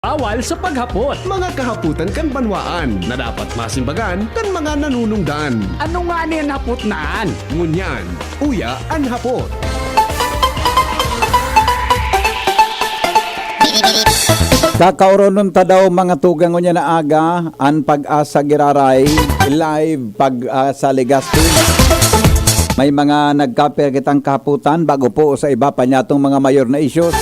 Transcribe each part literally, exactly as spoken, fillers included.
Bawal sa paghapot. Mga kahapotan kan banwaan na dapat masimbagan kan mga nanunungdan. Ano nga ni an hapot na an? Ngunyan, uya an hapot. Kakaoronon ta daw, mga tugang, ngunyan na aga, an Pag-asa giraray, live Pag-asa Legazpi. May mga nagkape kitang kahapotan bago po sa iba pa niyatong mga mayor na issues.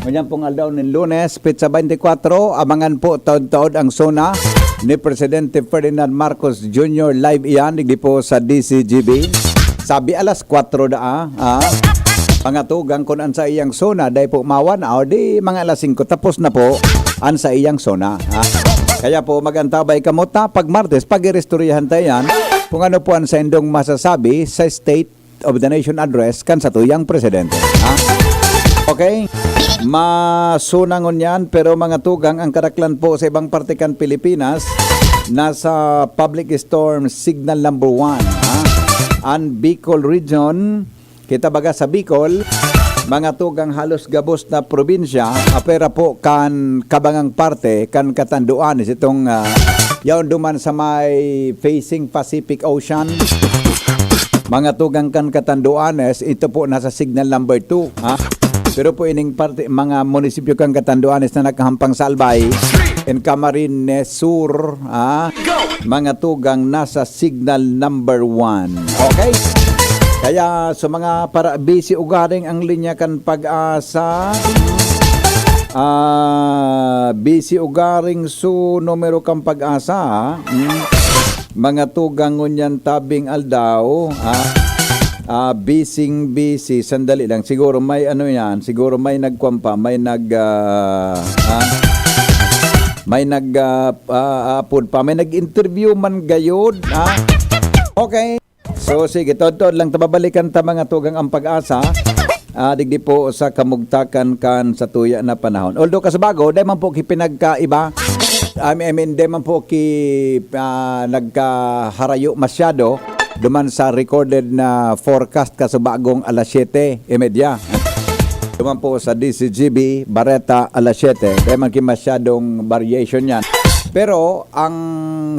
Ngunyan pong aldaw nin Lunes, petsa twenty-four, abangan po taod-taod ang SONA ni Presidente Ferdinand Marcos Junior. Live iyan, digdi po sa D C G B. Sabi alas kwatro daa, ah. Mga tugang, kun an saiyang SONA, dai po mawan, o di mga alas singko, tapos na po an saiyang SONA, ha? Kaya po, mag-antabay kamo ta, pag Martes, pag-iristoryahan ta yan, kung ano po ang saindong masasabi sa State of the Nation Address kan satuyang presidente, ha? Okay? Masuna ngunyan, pero mga tugang, ang kadaklan po sa ibang parte kan Pilipinas, nasa public storm signal number one, ha? An Bicol region, kita baga sa Bicol, mga tugang, halos gabos na probinsya, apwera po kan kabangang parte kan Catanduanes, itong, ah, yaon duman sa may facing Pacific Ocean. Mga tugang, kan Catanduanes, ito po nasa signal number two, ha? Pero po ining parte, mga munisipyo kan Catanduanes na nakahampang sa Albay, in Camarines Sur, ha? Mga tugang, nasa signal number one. Okay? Kaya sa mga para busy ugaring ang linya kan Pag-asa, ah, busy ugaring su numero kan Pag-asa, ha? Hmm. Mga tugang, ngunyan tabing aldaw, ha? Ah, bising-bisi. Sandali lang. Siguro may ano yan. Siguro may nagkwan pa. May nag, ah, ah, may nag, ah, ah, apod pa. May nag-interview man gayod, ha? Okay. So, sige, todtod lang, tababalikan ta, mga tugang, ang Pag-asa. Ah, digdi po sa kamugtakan kan satuya na panahon. Although, kasubago, dai man po ki pinagkaiba. I mean, I mean, dai man po ki, ah, nagkaharayo masyado duman sa recorded na forecast kasubagong alas siyete y media. Duman po sa D C G B, Bareta, alas siyete. Dai man ki masyadong variation yan. Pero ang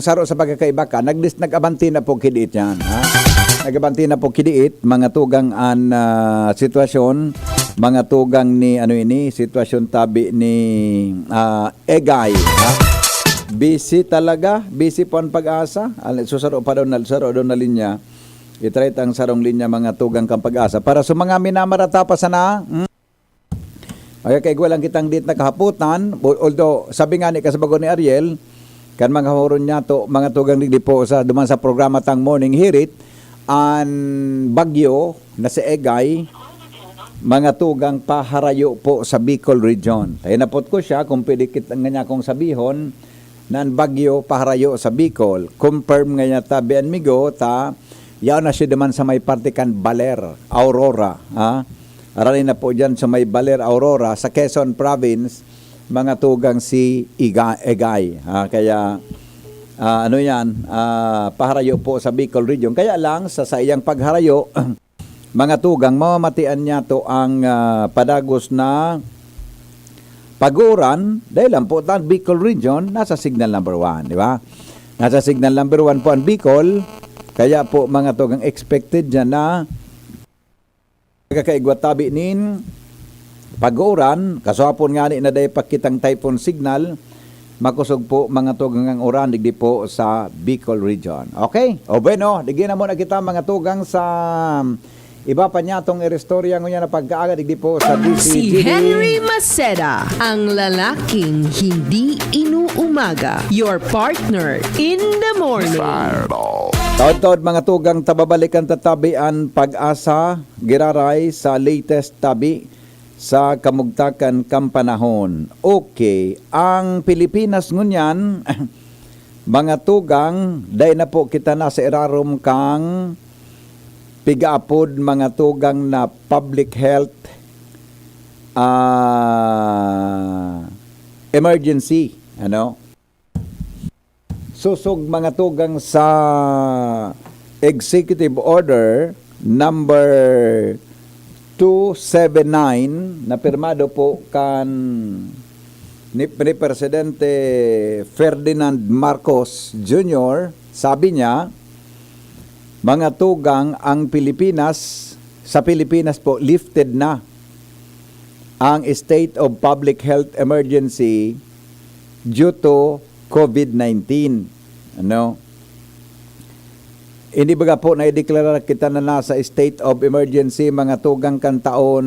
saro sa pagkakaiba ka, nagdis-, nag-abanti na po kidiit yan, ha? Nag-abanti na po kidiit, mga tugang, an, ah, sitwasyon, mga tugang ni, ano ini, sitwasyon tabi ni, ah, Egay, ha? Busy talaga, busy po ang Pag-asa. Al-, susaro pa daw na, saro daw na linya. I-try ta ang sarong linya, mga tugang, kan Pag-asa. Para sa mga minamarata pa sana, hmm? Ay, kaigwa lang kitang dit na kahapotan, al-, although, sabi nga ni, kasabago ni Ariel, kan mga horon niya to, mga tugang digdi po sa, duman sa programa tang Morning Hirit, an bagyo na si Egay, mga tugang, paharayo po sa Bicol Region. Kaya napot ko siya kung pwede kit-, nga niya akong sabihon na an bagyo paharayo sa Bicol. Confirm nga niya tabi an migo ta, yaon na siya duman sa may parte kan Baler, Aurora, ha? Arali na po dyan sa may Baler, Aurora, sa Quezon Province, mga tugang si Iga-, Egay, ha? Kaya, ah, ano yan, ah, paharayo po sa Bicol Region. Kaya lang, sa saiyang pagharayo, mga tugang, mamamatian niya to ang, ah, padagos na pag-uuran, dahil lang po ta, Bicol Region, nasa signal number one, di ba? Nasa signal number one po ang Bicol, kaya po, mga tugang, expected dyan na kakaigwa tabi nin pag-uuran, kaswapon ngani na dai pa kitang typhoon signal, makosog po, mga tugang, ang uran digdi po sa Bicol Region. Okay? O bueno, digdi na muna kita, mga tugang, sa iba pa niyatong iristorya ngunyan na pagkaaga digdi po sa D C G B. Si Henry Maceda, ang lalaking hindi inuumaga. Your partner in the morning. Fireball. Taod-taod, mga tugang, tababalikan ta tabi an Pag-asa giraray sa latest tabi sa kamugtakan kan panahon. Okay, ang Pilipinas ngunyan, mga tugang, dai na po kita nasa irarom kang pigaapod, mga tugang, na public health, ah, emergency, ano? Sosog, mga tugang, sa Executive Order number two seven nine na pirmado po kan ni, ni Presidente Ferdinand Marcos Junior, sabi niya, "Mga tugang, ang Pilipinas, sa Pilipinas po, lifted na ang state of public health emergency due to COVID nineteen." Ano? Hindi baga po naideklarar kita na nasa state of emergency, mga tugang, kan taon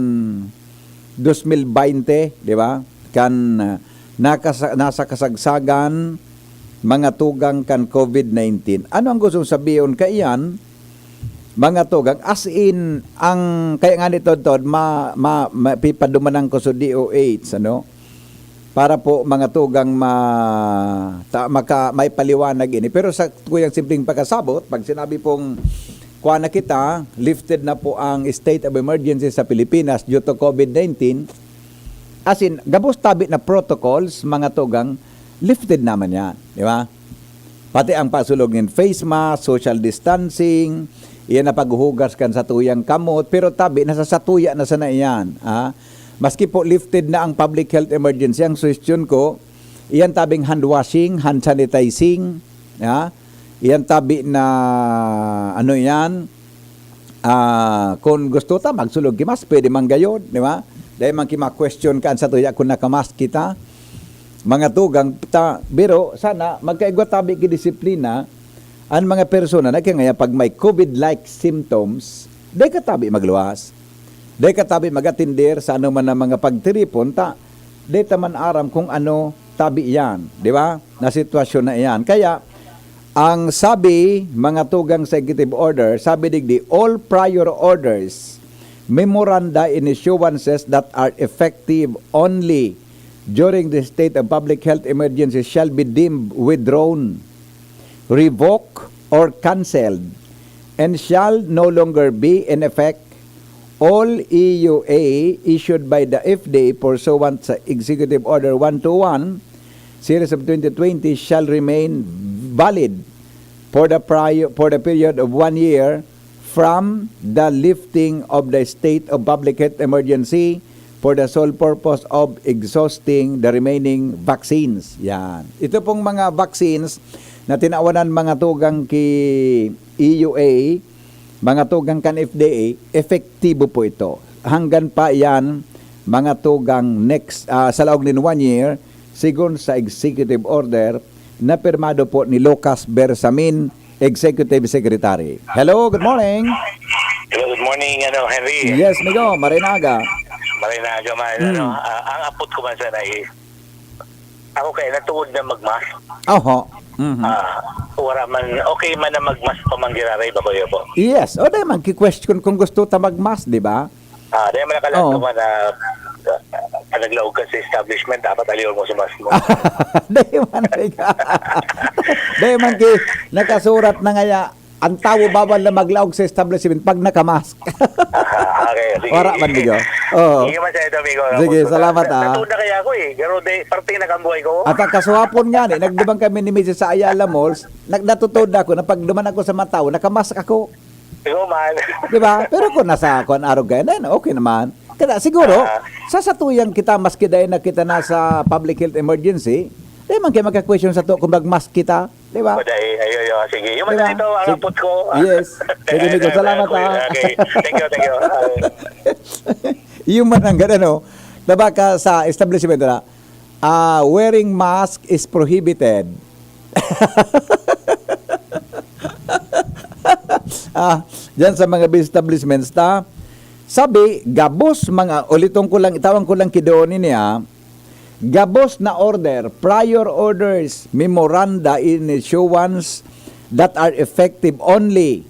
dos mil baynte, di ba? Kan, ah, nakasa-, nasa kasagsagan, mga tugang, kan COVID nineteen. Ano ang gustong sabihon kaiyan, mga tugang? As in, ang, kaya nga ni Todtod, ma-, ma-, mapipadumanan ko sa D O H, ano? Para po, mga tugang, ma-, ta-, maka-, maipaliwanag ini. Pero sa tuyang simpleng pagkasabot, pag sinabi pong kuha na kita, lifted na po ang state of emergency sa Pilipinas due to COVID nineteen, as in, gabos tabi na protocols, mga tugang, lifted naman yan, di ba? Pati ang pasulog nin face mask, social distancing, iyan na paghuhugas kan satuyang kamot, pero tabi, nasa satuya na sana iyan, ha? Maski po lifted na ang public health emergency, ang suhestyon ko, iyan tabing hand washing, hand sanitizing, ha? Iyan tabi na, ano yan, ah, kung gusto ta, magsulog ki mask, pwede man gayod, di ba? Dahil man ki ma-question ka, an satuya kung naka-mask kita, mga tugang ta, pero sana magkaigwa tabi ki disiplina an mga persona na kaya pag may COVID-like symptoms, dai ka tabi magluwas. Dai ka tabi mag-atender sa ano man na mga pagtiripon, ta dai ta man aram kung ano tabi yan, di ba? Na sitwasyon na iyan. Kaya, ang sabi, mga tugang sa executive order, sabi digdi, "All prior orders, memoranda, and issuances that are effective only during the state of public health emergency shall be deemed withdrawn, revoked, or cancelled, and shall no longer be in effect. All E U A issued by the F D A pursuant sa Executive Order one two one, Series of twenty twenty, shall remain valid for the prior, for the period of one year from the lifting of the state of public health emergency for the sole purpose of exhausting the remaining vaccines." Yan. Ito pong mga vaccines na tinawanan, mga tugang, ki E U A, mga tugang, kan F D A, epektibo po ito. Hanggang pa yan, mga tugang, next, ah, sa laog nin one year, sigon sa executive order na pirmado po ni Lucas Bersamin, Executive Secretary. Hello, good morning. Hello, good morning, ano, Henry. Yes, Migo, marinaga. Marinaga man, Mm. ano, ah, ang apot ko man sana ay, ako kaya natuod na magmask. Oho. Mhm. Ah, wala man, okay man na magmask pa man giraray, bago yun po. Yes, o dai man ki-question kung gusto ta magmask, di ba? Ah, dahil man nakalato Oo. man na ah, pag naglaog ka sa establishment, dapat aliwan mo sa mask mo. Dai man, dai man ki nakasurat na ngaya, ang tawo bawal na maglaog sa establishment pag naka-mask. Ah, okay, sige. Wala man, Migo. Oo. Sige man sa ito, amigo. Sige, salamat, ah. Natuod na kaya ako eh. Pero de, parte na kambuhay ko. At ang kasuhapon nga ni, nagdumang kami ni Missus sa Ayala Malls, nag-, natutod ako na pag duman ako sa mataw, nakamask ako. Ikaw man. Di ba? Pero kung nasa kuan arog kaya na, okay naman. Kaya siguro, Ah. sa satuyang kita, maski dahil na kita nasa public health emergency, di man kayo magka-question sa to kung mag-mask kita. Di ba? Paday, ayo, ayo. Sige, yung Di ba? man ito, ang Sig- apot ko. Yes. Pwede, Migo. Salamat, Okay, ah. Okay, thank you, thank you. Ah, Yung man ang gano'n, no? Diba ka sa establishment na, ah, wearing mask is prohibited. Ah, diyan sa mga establishments ta, sabi, gabos mga, uliton ko lang, itawan ko lang kidoon ini, ah, gabos na order, prior orders, memoranda in issuance that are effective only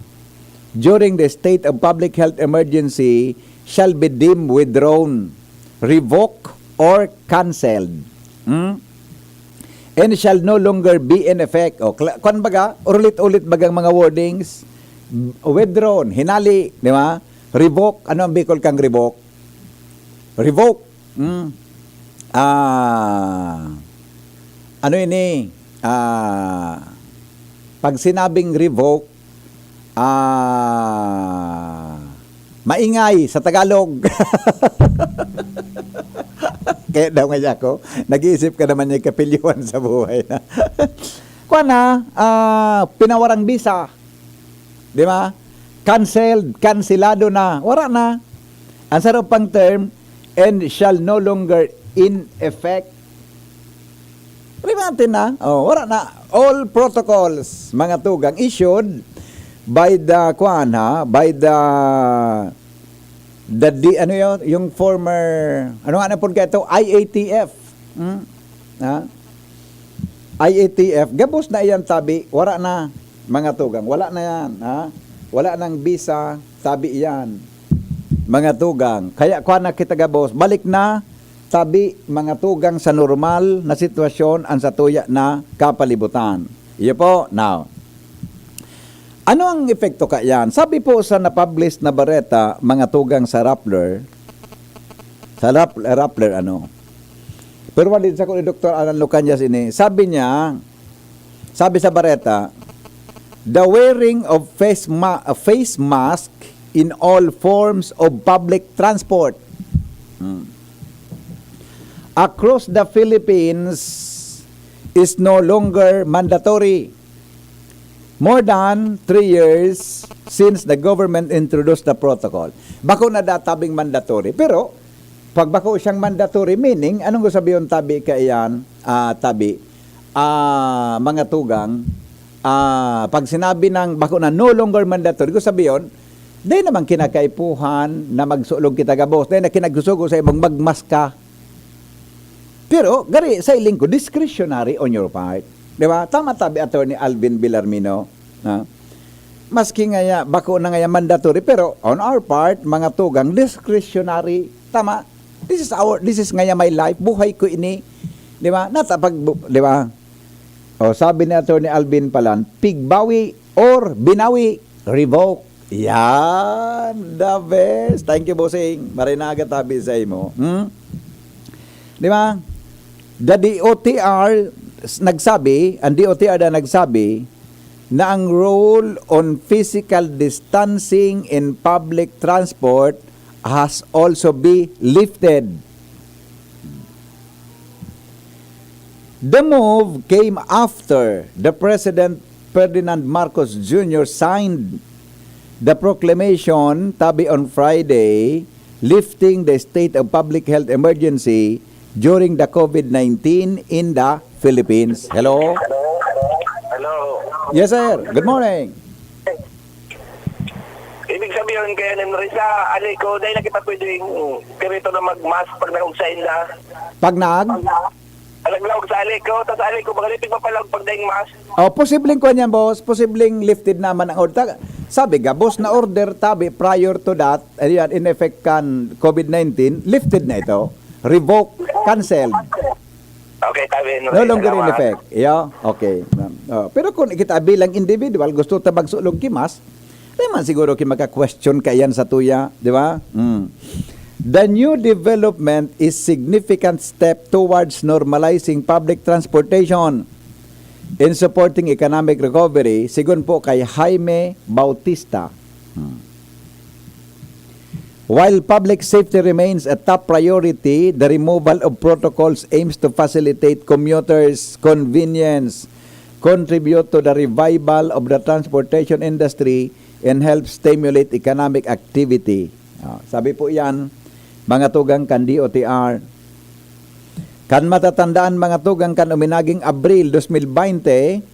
during the state of public health emergency shall be deemed withdrawn, revoked, or canceled. Hmm? And shall no longer be in effect. O, kla- kwan baga, ulit-ulit bagang mga wordings, withdrawn, hinali, di ba? Revoke, ano ang Bicol kang revoke? Revoke. Hmm. Ah, ano ini? Ah, pag sinabing revoke, ah, maingay sa Tagalog. Kaya daw nga ako, nag-iisip ka naman niya kapilyuhan sa buhay na. Kuwan na, ah, pinawarang bisa. Di ba? Cancelled, kanselado na. Wala na. Ang sarong pang term, "and shall no longer in effect." Remate na. Oh, wala na. All protocols, mga tugang, issued by the, kuwan ha, by the, the, di, ano yun? Yung former, ano nga na po kayo? I A T F. Hmm? Ha? I A T F. Gabos na iyan, tabi. Wala na, mga tugang. Wala na yan. Ha? Wala nang bisa, tabi iyan. Mga tugang. Kaya kuwan na kita gabos. Balik na tabi, mga tugang, sa normal na sitwasyon ang satuya na kapalibutan. Iyo po, now. Ano ang epekto kaiyan? Sabi po sa na-publish na bareta, mga tugang, sa Rappler, sa Rap-, Rappler, ano? Pero wala din sa ni Doktor Alan Lucanias ini. Sabi niya, sabi sa bareta, "The wearing of face ma-, a face mask in all forms of public transport, hmm, across the Philippines is no longer mandatory. More than three years since the government introduced the protocol." Bako na databing mandatory, pero pag bako siyang mandatory, meaning, anong gusto sabihin tabi kaiyan, ah, tabi, ah, mga tugang, ah, pag sinabi ng bako na no longer mandatory, gusto sabihin, dai naman kinakaipuhan na magsulog kita gabos, dai na kinagsusugo sa ibang magmaska. Pero, gari, sa iling ko, discretionary on your part. Di ba? Tama tabi, Attorney Alvin Villarmino, ha? Maski ngaya, bako na ngaya mandatory, pero on our part, mga tugang, discretionary. Tama? This is our, this is ngaya my life, buhay ko ini. Di ba? Nata pag, bu-, di ba? O, sabi ni Attorney Alvin Palan, "Pigbawi or binawi, revoke." Yan, the best. Thank you, bossing. Maray na aga tabi sa imo. Hmm? Di ba? The D O T R s-, nagsabi, ang D O T R na nagsabi na ang rule on physical distancing in public transport has also be lifted. The move came after the President Ferdinand Marcos Junior signed the proclamation, tabi, on Friday, lifting the state of public health emergency during the COVID nineteen in the Philippines. Hello? Hello. Yes, sir. Good morning. Ibig sabihin kaya ni Marisa, ali ko, dahil na kita pwedeng pirito na mag-mask pag nag-ugsa inda. Pag nag? Alaglaog sa ali ko, tas ali ko, magalipig mapalaog pag daing mask. Oh, posibleng kuwan yan, boss. Posibleng lifted naman ang order. Sabi, gabos na order, tabi, prior to that, ayan, in effect kan COVID nineteen, lifted na ito. Revoke, cancelled. Okay, tabi. No longer in effect. Yeah? Okay. Oh, pero kung kita bilang individual, gusto ta magsulog ki mask, di man siguro ki maka-question kaiyan sa tuya, di ba? Mm. The new development is significant step towards normalizing public transportation in supporting economic recovery, sigon po kay Jaime Bautista. Hmm. While public safety remains a top priority, the removal of protocols aims to facilitate commuters' convenience, contribute to the revival of the transportation industry, and help stimulate economic activity. Ah, sabi po yan, mga tugang kan D O T R. Kan matatandaan, mga tugang, kan uminaging Abril dos mil baynte,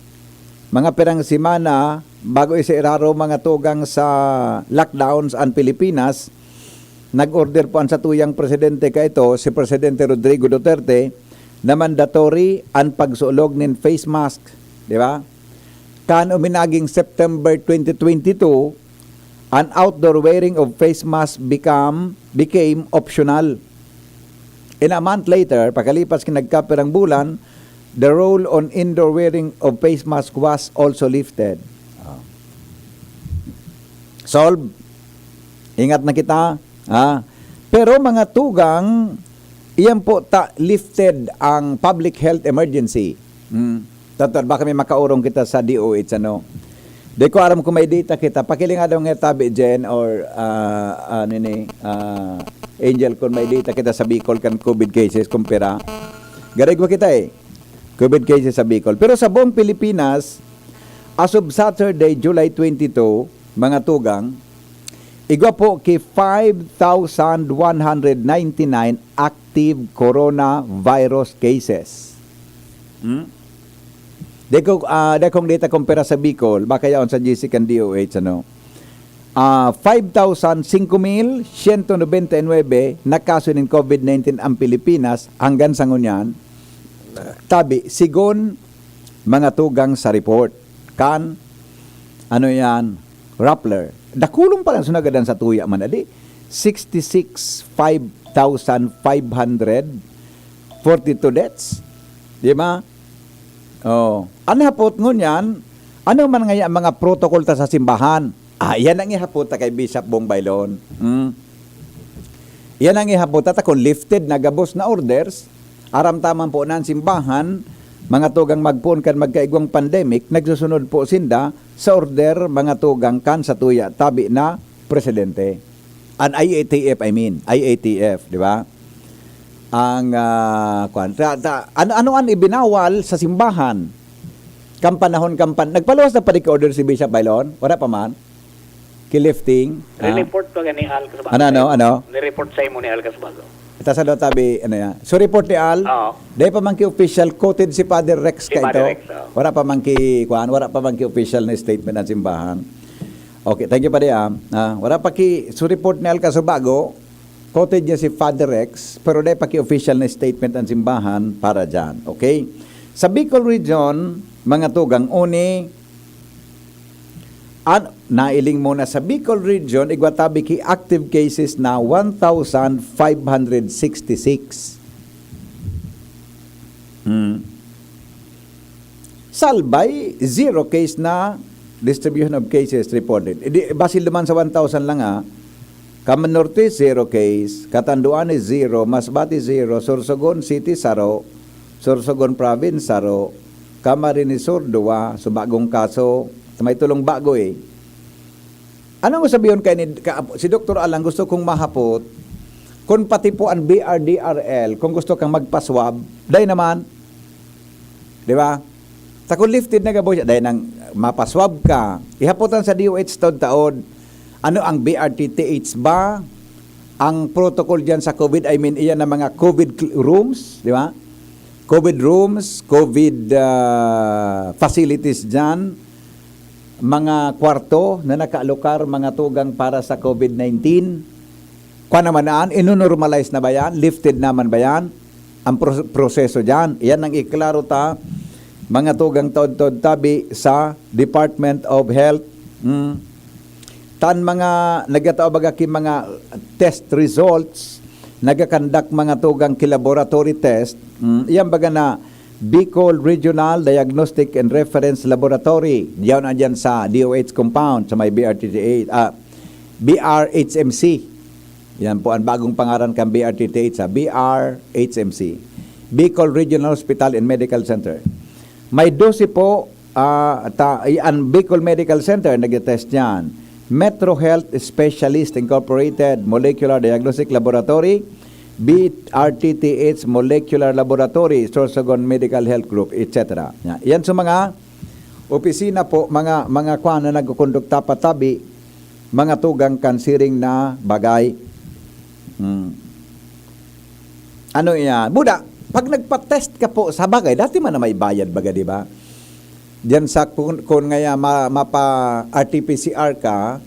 mga pirang semana bago isa iraro, mga tugang, sa lockdowns an Pilipinas, nag-order po an satuyang presidente kaito, si Presidente Rodrigo Duterte, na mandatory an pagsulog nin face mask, di ba? Kan uminaging September twenty twenty-two, an outdoor wearing of face mask become, became optional. And a month later, pakalipas ki nagkapirang bulan, the rule on indoor wearing of face mask was also lifted. Ah. Solve. Ingat na kita. Ah. Pero mga tugang, iyan po ta lifted ang public health emergency. Hmm. Tanto, baka may makaorong kita sa D O H, ano. Di ko aram kung may data kita. Pakilinga daw nga tabi, Jen, or, ah, ah, nini, ah, Angel, kung may data kita sa Bicol kan COVID cases, kumpara. Garigwa kita eh. COVID cases sa Bicol. Pero sa buong Pilipinas, as of Saturday, July twenty-two, mga tugang, igwa po ki five thousand one hundred ninety-nine active coronavirus cases. Hmm? Dako, ah, dakong data kumpara sa Bicol, baka yaon sa G C kan D O H, ano? Ah, five thousand, singko mil siyento nobenta y nuebe na kaso nin COVID nineteen ang Pilipinas hanggang sa ngunyan, tabi, sigon mga tugang sa report kan, ano yan, Rappler. Dakulong pa lang sunagadan sa tuya man, adi, sixty-six, five thousand five hundred forty-two deaths. Di ba? Oh, an hapot ngunyan, ano man ngaya ang mga protocol ta sa simbahan? Ah, yan ang ihapot ta kay Bishop Bong Baylon. Hmm. Yan ang ihapot ta kung lifted na gabos na orders. Aram ta man po na an simbahan, mga tugang, magpoon kan magkaigwang pandemic, nagsusunod po sinda sa order, mga tugang, kan sa tuya tabi na presidente. An I A T F, I mean, I A T F, di ba? Ang, ah, kwan, ta, ta, ano, ano an ibinawal sa simbahan? Kan panahon, kan pan-, nagpaluwas na pa di ki order si Bishop Baylon? Wala pa man? Ki lifting? Ah. Ni-report pa gani, Al, sa Ano, ano, ano? Ni-report sa imo ni Al Casbago. Ita sa daw tabi, ano yan? So, report ni Al? Oo. Dahil pa man ki official, quoted si Father Rex Si ka Father ito? Rex, oo. Wala pa man ki, kwan, wala pa man ki official na statement ng simbahan. Okay, thank you, Padre, ah. Ah, wala pa ki, so, report ni Al Casbago, quoted niya si Father Rex, pero dahil pa ki official na statement ang simbahan para dyan. Okay? Sa Bicol Region, mga tugang, uni, an, nailing muna sa Bicol Region, igwa tabi ki active cases na one thousand five hundred sixty-six. Hmm. Sa Albay, zero case na distribution of cases reported. Di, basil naman sa one thousand lang, ah. Camarines Norte, zero case. Catanduanes, zero. Masbate, zero. Sorsogon City, saro. Sorsogon Province, saro. Camarines Sur, duwa. So, bagong kaso. May tulong bago eh. Anong sabihon kay ni, ka, si Doktor Alan, gusto kong mahapot, kung pati po ang B R D R L, kung gusto kang magpa-swab, dai naman. Di ba? Ta kung lifted na gabos, dai nang mapa-swab ka. Ihapotan sa D O H taod-taod, ano ang B R T T H ba? Ang protocol dyan sa COVID, I mean, iyan ang mga COVID cl-, rooms, di ba? COVID rooms, COVID, ah, facilities dyan, mga kwarto na nakaalokar, mga tugang, para sa COVID nineteen. Kwa naman naan, inonormalize na ba yan? Lifted naman ba yan? Ang pro-, proseso dyan. Yan ang iklaro ta, mga tugang, taod-taod tabi sa Department of Health. Hmm. Tan mga nagkatao baga ki mga test results, nagakandak mga tugang ki laboratory test, hmm, iyan baga na Bicol Regional Diagnostic and Reference Laboratory. Diyan na dyan sa D O H compound, sa may B R T T H, ah, B R H M C. Yan po ang bagong pangaran kan B R T T H, sa B R H M C. Bicol Regional Hospital and Medical Center. May dose po, ah, ta, i-, ang Bicol Medical Center, nag-test yan. Metro Health Specialist Incorporated, Molecular Diagnostic Laboratory, B R T T H Molecular Laboratory, Sorsogon Medical Health Group, et cetera. Yan, yan sa mga opisina po, mga, mga kwan na nagkukondukta patabi, mga tugang kan siring na bagay. Hmm. Ano yan? Buda, pag nagpa-test ka po, sa bagay, dati man na may bayad baga, di ba? Diyan sa kun, kun ngaya ma, mapa-R T P C R ka,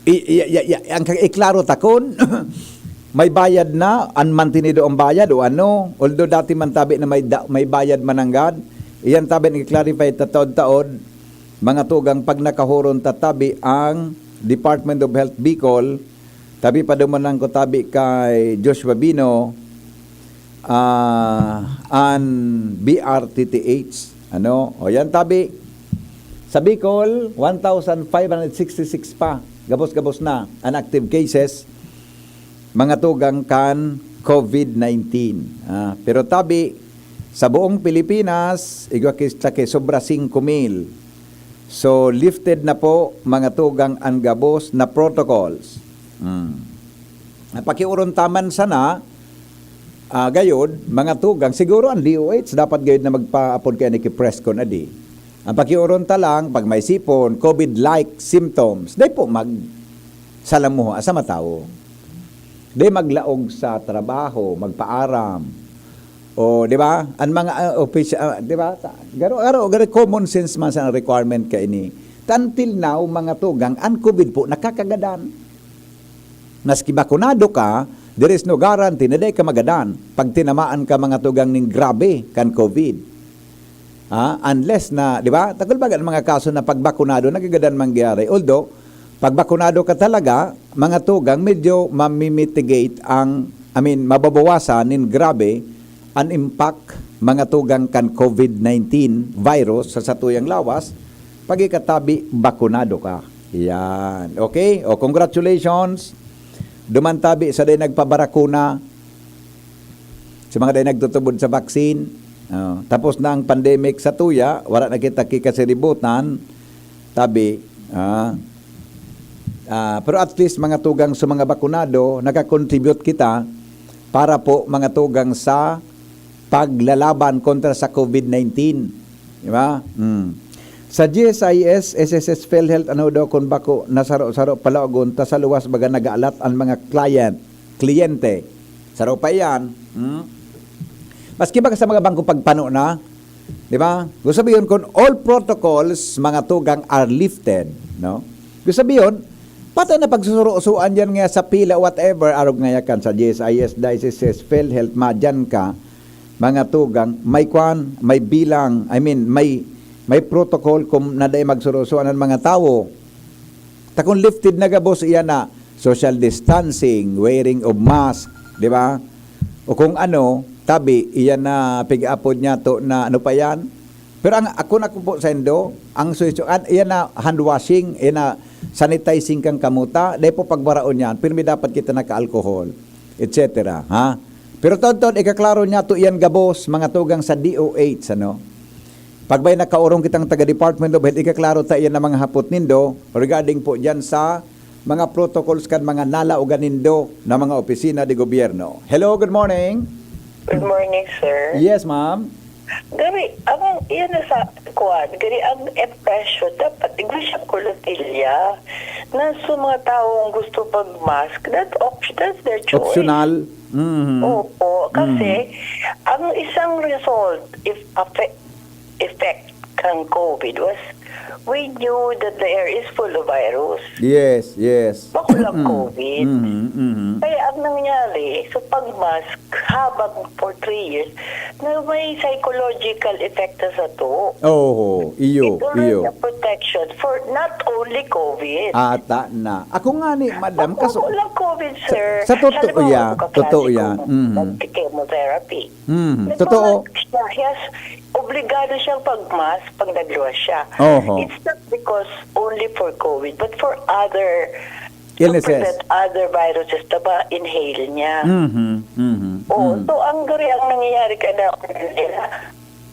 i, i, i, i, ang ka-, iklaro ta kun may bayad na, an mantinido ang bayad o ano. Although dati man tabi na may da, may bayad mananggad, iyan tabi nag-clarify ta taod-taod, mga tugang, pag nakahuron ta tabi ang Department of Health Bicol, tabi pa duman lang ko tabi kay Joshua Bino, ah, an B R T T H. Ano? O yan, tabi. Sa Bicol, one thousand five hundred sixty-six pa. Gabos-gabos na an active cases, mga tugang kan COVID nineteen. Ah, pero tabi, sa buong Pilipinas, igwa ki, sa ki sobra singko mil. So, lifted na po, mga tugang, an gabos na protocols. Hmm. Ang pakiuron ta man sana, ah, gayod, mga tugang, siguro ang D O H dapat gayod na magpaapod kay ni ki press con adi. Ang pakiuron ta lang, pag may sipon, COVID-like symptoms, dai po magsalamuha sa matawo. Dai maglaog sa trabaho, magpaaram. O, di ba? Ang mga, ah, office, ah, di ba? Ta-, garo, garo, garo, common sense man sa requirement kaini. Ta until now, mga tugang, ang COVID po nakakagadan. Maski bakunado ka, there is no guarantee na dai ka magadan pag tinamaan ka, mga tugang, ning grabe kan COVID. Ah, unless na, di ba? Takol baga ang mga kaso na pagbakunado, nagagadan mangyari. Although, pagbakunado ka talaga, mga tugang, medyo mamimitigate ang, I mean, mababawasan nin grabe an impact, mga tugang, kan COVID nineteen virus sa satuyang lawas, pag ikatabi, bakunado ka. Yan. Okay? O, congratulations. Duman tabi sa day nagpabarakuna, sa mga dai nagtutubod sa vaccine. Oh, tapos na ang pandemic sa tuya, wala na kita kikasiributan, tabi, ah, ah, pero at least, mga tugang, sa mga bakunado, nakakontribute kita para po, mga tugang, sa paglalaban kontra sa COVID nineteen. Di ba? Hmm. Sa G S I S, S S S, PhilHealth, ano daw kun bako nasaro-saro palaogon ta sa luwas baga nagaalat an mga client, kliyente. Saro pa iyan. Hmm? Maski baga sa mga bangko pagpano na, di ba? Gusto sabihin kun all protocols, mga tugang, are lifted, no? Gusto sabihin, patay na pagsusurusuan yan nga sa pila, whatever, arog nga yakan sa G S I S, diocese, PhilHealth, madyan ka, mga tugang, may kwan, may bilang, I mean, may, may protocol kung na dai magsurusuan ang mga tawo. Ta kung lifted na gabos iyan na social distancing, wearing of mask, di ba? O kung ano, tabi, iyan na pig-apod niya to na ano pa yan? Pero ang ako na po sa indo, ang suyo, an, iyan na hand washing, iyan na sanitizing kang kamuta, dai po pagbaraon yan, pirmi dapat kita naka-alcohol, et cetera. Ha? Pero taon-taon, ikaklaro niya to iyan gabos, mga tugang sa D O H, ano? Pag may nakaorong kitang taga Department of Health, ikaklaro ta iyan ang mga hapot nindo regarding po diyan sa mga protocols kan mga nalaogan nindo na mga opisina de gobyerno. Hello, good morning. Good morning, sir. Yes, ma'am. Gari, ang, iyan na sa, kuwan, gari, ang impression, dapat, iglesia kulatilla, na sa mga taong gusto pag-mask, that option, that's their choice. Optional. Mhm. Opo, kasi, ang isang result, if affect, effect kan COVID was, we knew that the air is full of virus. Yes, yes. Bako lang COVID. Mhm, mhm. Kaya ang nangyari, so pag-mask, habang for three years, na may psychological effect na sa to. Oho, iyo, It already iyo. A protection for not only COVID. Ata na. Ako nga ni, madam, Bako kaso lang COVID, sa, sir. Sa totoo Halimbawa, yan, ako kaklase totoo ko yan. Mhm. Nagki-chemotherapy. Mhm. Totoo. Nagpa-mask siya. Yes, obligado siyang pag-mask pag nagluwas siya. Oho. It's not because only for COVID, but for other, to Illnesses. Prevent other viruses na ma-inhale niya. Mhm, mhm, Oo, mhm. So, ang gari ang nangyayari ka na,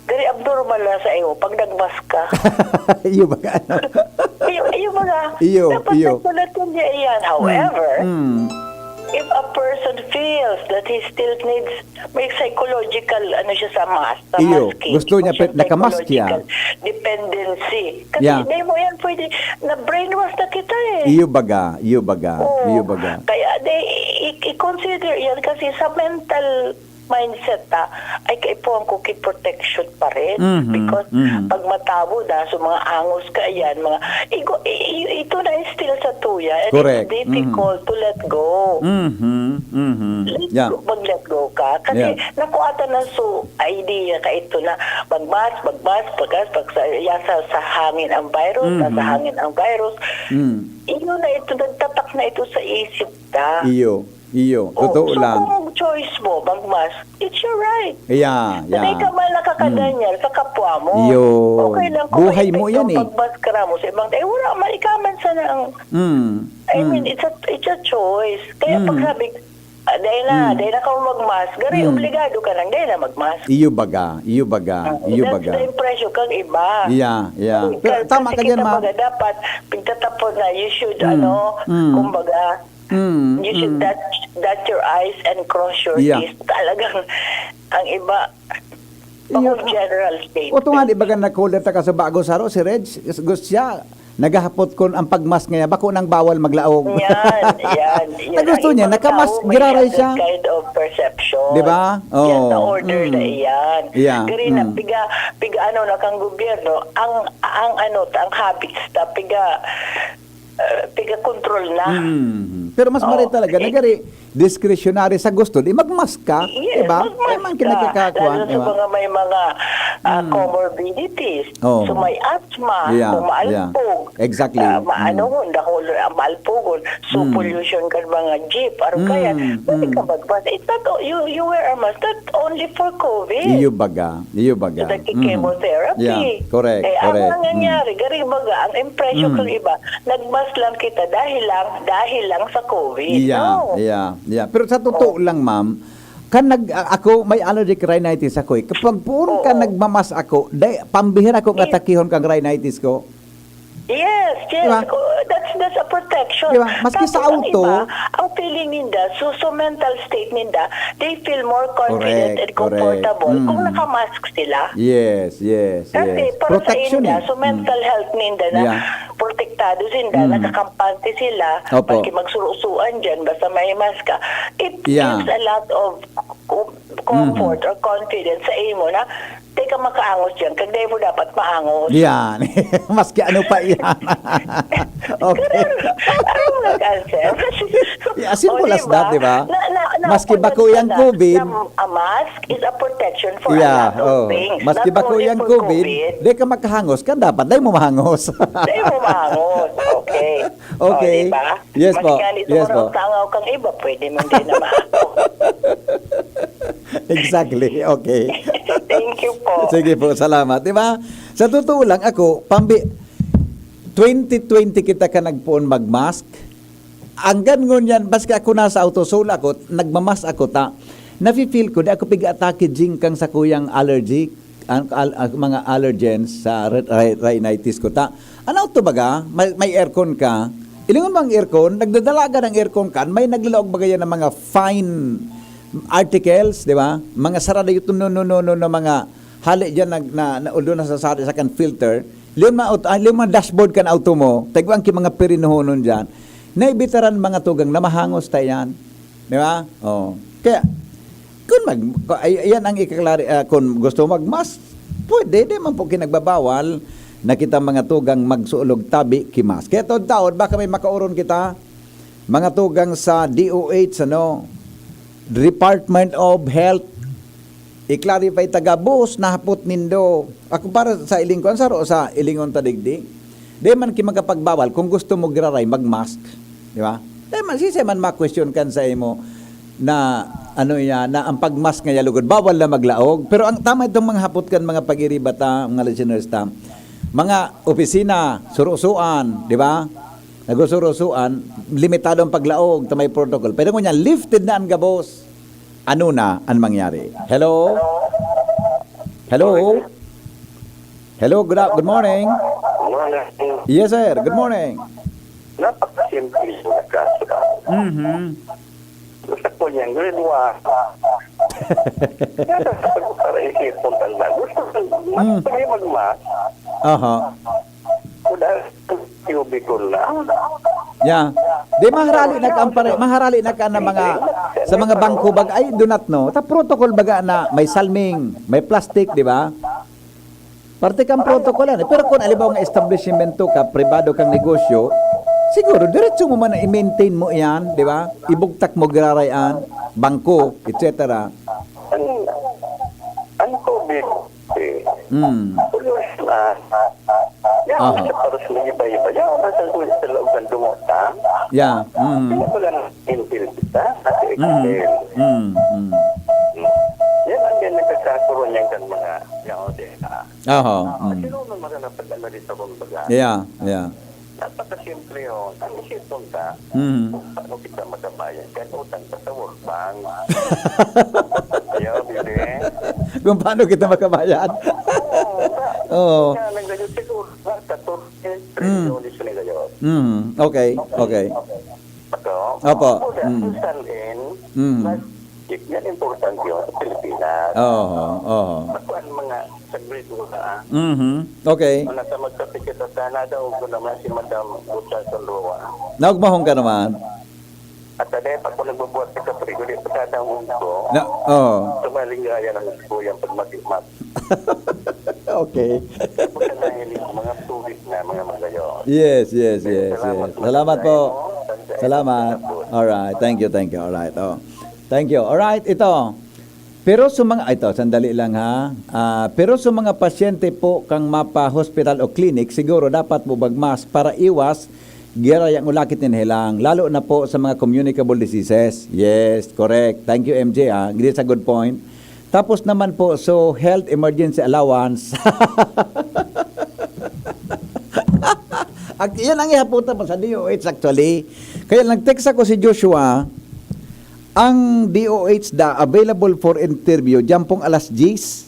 gari abnormal na sa iyo pag nag-mask ka. Iyo ba ka? Iyo, iyo ba nga? Iyo, Dapat iyo. Nagsulat yun niya iyan. However, Mm, mm. if a person feels that he still needs may psychological, ano siya sa mask, sa Iyo, masking. gusto niya Ito pe-, siyang naka-mask siya. psychological dependency. Kasi Yeah. Hindi mo yan pwede, na-brainwash na kita eh. Iyo baga, iyo baga, Oo. iyo baga. Kaya di, i-, i-consider yan kasi sa mental mindset ta, ay kaipuhan ko ki protection pa rin. Mhm, Because mhm. pag matawo na, so mga angos ka yan, mga, igo, i-, i-, ito na instill sa tuya, and Correct. it's difficult Mhm. to let go. Mhm, mhm. Let Yeah. go, mag-let go ka. Kasi Yeah. nakuatan na so idea ka ito na mag-mask, mag-mask, pag-, pag sa, ya sa, sa hangin ang virus, Mhm. nasa hangin ang virus. Mm. Iyo na ito, nagtatak na ito sa isip ta. Iyo, iyo. Oh, Totoo so lang. Kung choice mo, mag-mask, it's your right. Yeah, Hindi yeah. ka man nakakaganyan Mm. sa kapwa mo. Iyo. Okay lang kung Buhay mo maipit yan ang eh. pag-mask ka mo sa ibang tao. Eh, wala man, ikaw man sana ang Mm. I mean, Mm. it's a, it's a choice. Kaya pag Mm. sabi, ah, dahil na, Mm. dahil na ka mag-mask, gari, Mm. obligado ka lang, dahil na mag-mask. Iyo baga, iyo baga, Ah, iyo that's baga. the impression kang iba. Yeah, yeah. Kasi Pero ka-, tama kasi ka dyan, kita ma'am. baga dapat, pagtatapon na, you should, Mm. ano, Mm. kumbaga, Mm, You should mm. dot, dot your I's and cross your Yeah. T's. Talagang, ang iba, Iyo, bako general o tunga, di statement. ba ka nag-caller ta ka sa bago saro, si Reg, gusto siya, naghahapot kon ang pagmask niya, bako nang bawal maglaog. Yan, yan, yan. Na gusto Ang niya, ibang nakamask, tao may giraray other siya. Kind of perception. Di ba? Yan, Oo. na-order na Mm. iyan. Yeah, Kaya na, mm. piga, piga ano na kang gobyerno, ang, ang ano, ang habits na, piga, eh, piga control na. Mm. Pero mas maray Oo. talaga, nagari discretionary sa gusto, di magmask ka, Yes, di ba? magmask Ay, man ka. kinakakakuan, Lalo di sa ba? mga may mga ah, Mm. comorbidities. Oo. So may asthma, Yeah, kung maalpog. Yeah. Exactly. Ah, maano Mm. hon, dako, ah, maalpogon. So Mm. pollution kan mga jeep. Aron Mm, kaya, pwede mm. ka magmask. It's not, you, you wear a mask not only for COVID. Iyo baga, iyo baga. Sa nagki-chemotherapy. Mm. Yeah, correct, Eh, correct. ang nangyari, gari baga, ang impression Mm. kang iba, nagmask lang kita dahil lang, dahil lang sa COVID. Yeah, No. yeah, yeah. Pero sa totoo lang, ma'am, kan nag a- ako may allergic rhinitis ako eh. Kapag puro ka Oo. nagmamas ako, dai pambihira ko Yes. atakihon kang rhinitis ko. Yes, yes. Di ba? Oh, that's that's a protection. Di ba? Maski sa Tapos ang auto. Iba, ang feeling ninda, so, so mental state ninda, they feel more confident Correct, and comfortable correct. kung Mm. nakamask sila. Yes, yes, Kasi yes. para Protection sa inda, eh. so mental Mm. health ninda na Yeah. protektado sinda, Mm. nakakampante sila, Opo. maski magsurusuan dyan, basta may mask ka. It Yeah. gives a lot of com- comfort Mm-hmm. or confidence sa imo na, teka, makaangos dyan, kag dai mo dapat maangos. Yan. Maski ano pa yan. Okay. Ano nga cancer? Yeah, as simple O, as that, di ba? Na, na, na, Maski na, bako yang na, COVID. Na, a mask is a protection for Yeah, a lot of oh. things. Maski Not bako only yang for COVID, di ka makahangos, kan dapat, dai mo mahangos. Dai mo mahangos. Okay. Okay. O, di ba? Yes Mas po. nga nito, Yes po. Tangaw kang iba, pwede man din naman ako. Exactly. Okay. Thank you po. Sige po, salamat. Di ba? Sa totoo lang, ako, pambi, twenty twenty kita ka nagpoon mag-mask. Anggan ngunyan, baski ako nasa auto, solo ako, nagmamask ako ta. Nafe-feel ko, di ako pig-atake jing kang sa kuyang allergy, ang, al- ang mga allergens sa re- ri- rhinitis ko ta. Ano to baga? May, may aircon ka. Ilingon mo ang aircon, nagdadalagan ang aircon kan, may naglalaog baga yan ng mga fine articles, di ba? Mga sarado yung no, no, no, no, no, mga hali dyan na, na, na although nasasari sa kan filter. Liyon ma, ah, liyon ma dashboard kan auto mo, tagwang ki mga pirinuhonon dyan. Naibitaran mga tugang na mahangos ta yan. Di ba? Oh. Kaya, kung mag, ay, yan ang ikaklari, ah, kung gusto mo mag-mask, pwede, di man po kinagbabawal na kita mga tugang magsuolog tabi ki mask. Kaya taon-taon, baka may makauron kita, mga tugang sa D O H, ano, Department of Health, i-clarify taga bus, nahapot nindo. Ako para sa iling ko, ang saro sa ilingon ta digdi. Di man ki makapagbawal kung gusto mo giraray mag-mask, di ba? Di man, sisay man ma-question kan sa imo na ano iya, na ang pag-mask nga lugod, bawal na maglaog. Pero ang tama itong mga hapot kan mga pag-iriba ta, mga listeners ta. Mga opisina, surusuan, di ba? Nagusurusuan, limitado ang paglaog, ta may protocol. Pero ngunyan, lifted na ang gabos. Ano na ang mangyari? Hello? Hello? Hello, good, good morning. Mga Yes, sir. Good morning. Napakasimple yung kaso. Mhm. Gusto ko niyan, grade one. Kaya sa pag-, para isipon tanda. Gusto ko, Mm. gusto niya magma. Aha. Kung dahil cubicle na. Yeah. Di maharali na ka, ampare, maharali na ka na mga, sa mga bangko bag, I do not know. Ta protocol baga na may salming, may plastic, di ba? Parte kang protocol yan eh. Pero kung alibaw nga establishmento ka, pribado kang negosyo, siguro, diretso mo man na i-maintain mo yan, di ba? Ibugtak mo giraray an, bangko, et cetera. Ang, ang COVID, eh, Hmm. Seryoso na. Yan, Aha. sa paros na iba-iba. Yan, ang sa sa loob ng dungota. Yeah. Mm. Kaya ba lang intil kita? Kasi Mm. exhale. Mm. Mm. Yan ang yan nagkakasuron yan kan mga yaon din. Aha. Ah, Mm. sino man maghanap pag ano dito, kumbaga? Yeah, yeah. Napakasimple yun. Ang isipon ka, Mm. kung paano kita makabayad? Kan utang ka sa World Bank. Yo, bibi. Kung paano kita makabayad? Oo. Kaya lang ganyan siguro, katorse Mm. trilyones na ngayon. Mm. Okay, okay. Ito, Opo. Wala, Mm. ang salin, Mm. mas, yan importante yun sa Pilipinas. Oho, oho. Ako ang mga saglit mo na, ah. Mhm. Okay. Ang nasa magkapit ka sa sana daw ko naman si Madam Bucha Salua. Naugmahon ka naman. At ano pa kung nagbubuhat ka sa frigo, di pa sana ang mundo. Na, oh. Tumaling gaya ng kuyang pagmatimat. Okay. Kung sa nahiling ko, mga tubig na, mga magayon. Yes, yes, yes, Salamat yes. po. Salamat po. Sa Salamat. inyo. Alright. Thank you, thank you. Alright. Oh. Thank you. Alright, ito. Pero sa mga, ito, sandali lang ha. Ah, pero sa mga pasyente po kang mapa hospital o clinic, siguro dapat mo mag-mask para iwas giyara yang ulakit nin helang, lalo na po sa mga communicable diseases. Yes, correct. Thank you, M J, ah. This is a good point. Tapos naman po, so health emergency allowance. Ak-, yan ang ihaputan mo sa D O H actually. Kaya nag-text ako si Joshua, ang D O H da available for interview, diyan pong alas diyes.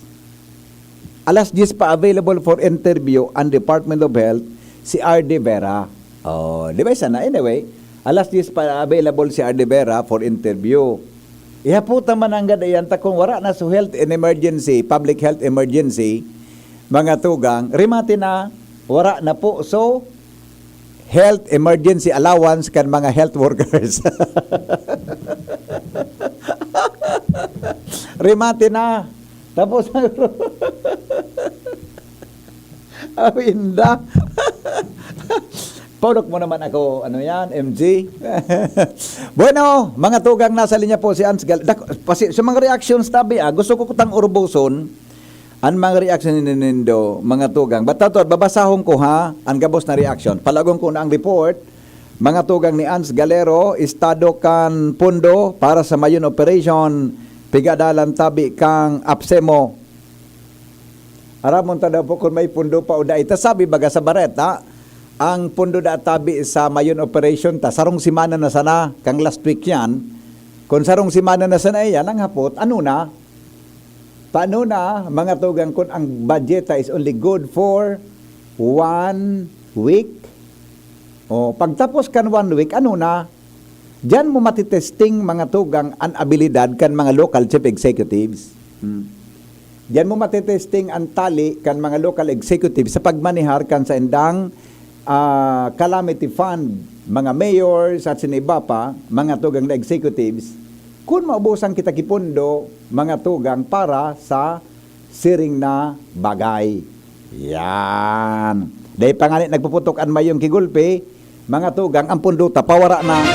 Alas diyes pa available for interview ang Department of Health, si R D Vera. Oh, di ba isa na? Anyway, alas diyes pa available si R D Vera for interview. Ihaputan man nanggad iyan ta kung wara na so health and emergency, public health emergency, mga tugang, remate na, wara na po. So, health emergency allowance kan mga health workers. Remate na. Tapos, Awinda. Paunok mo naman ako, ano yan, M G? Bueno, mga tugang, nasa linya po si Ans Gal-, dak-, pasi-, sa mga reactions tabi, ah, gusto ko kutang urbuson ang mga reaction ni nindo, mga tugang. But tato, babasahon ko ha, ang gabos na reaction. Palagon ko na ang report, mga tugang ni Ans Galero, estado kan pondo para sa Mayon Operation, pigadalan tabi kang APSEMO. Aramon ta daw po kung may pondo pa o dai. Ta sabi baga sa bareta, ang pondo da tabi sa Mayon Operation ta, sarong semana na sana, kang last week yan. Kung sarong semana na sana iyan, ang hapot, ano na? Paano na, mga tugang, kung ang budget ta is only good for one week? O, pagtapos kan one week, ano na? Diyan mo matitesting, mga tugang, an abilidad kan mga local chief executives. Hmm. Diyan mo matitesting an tali kan mga local executives sa pagmanehar kan saindang, ah, calamity fund, mga mayors at siniba pa, mga tugang na executives, kun maubusan kita ki pondo, mga tugang, para sa siring na bagay. Yan. Dai pa ngani nagpuputok an mayong kigulpi, mga tugang, ang pondo ta pawara na.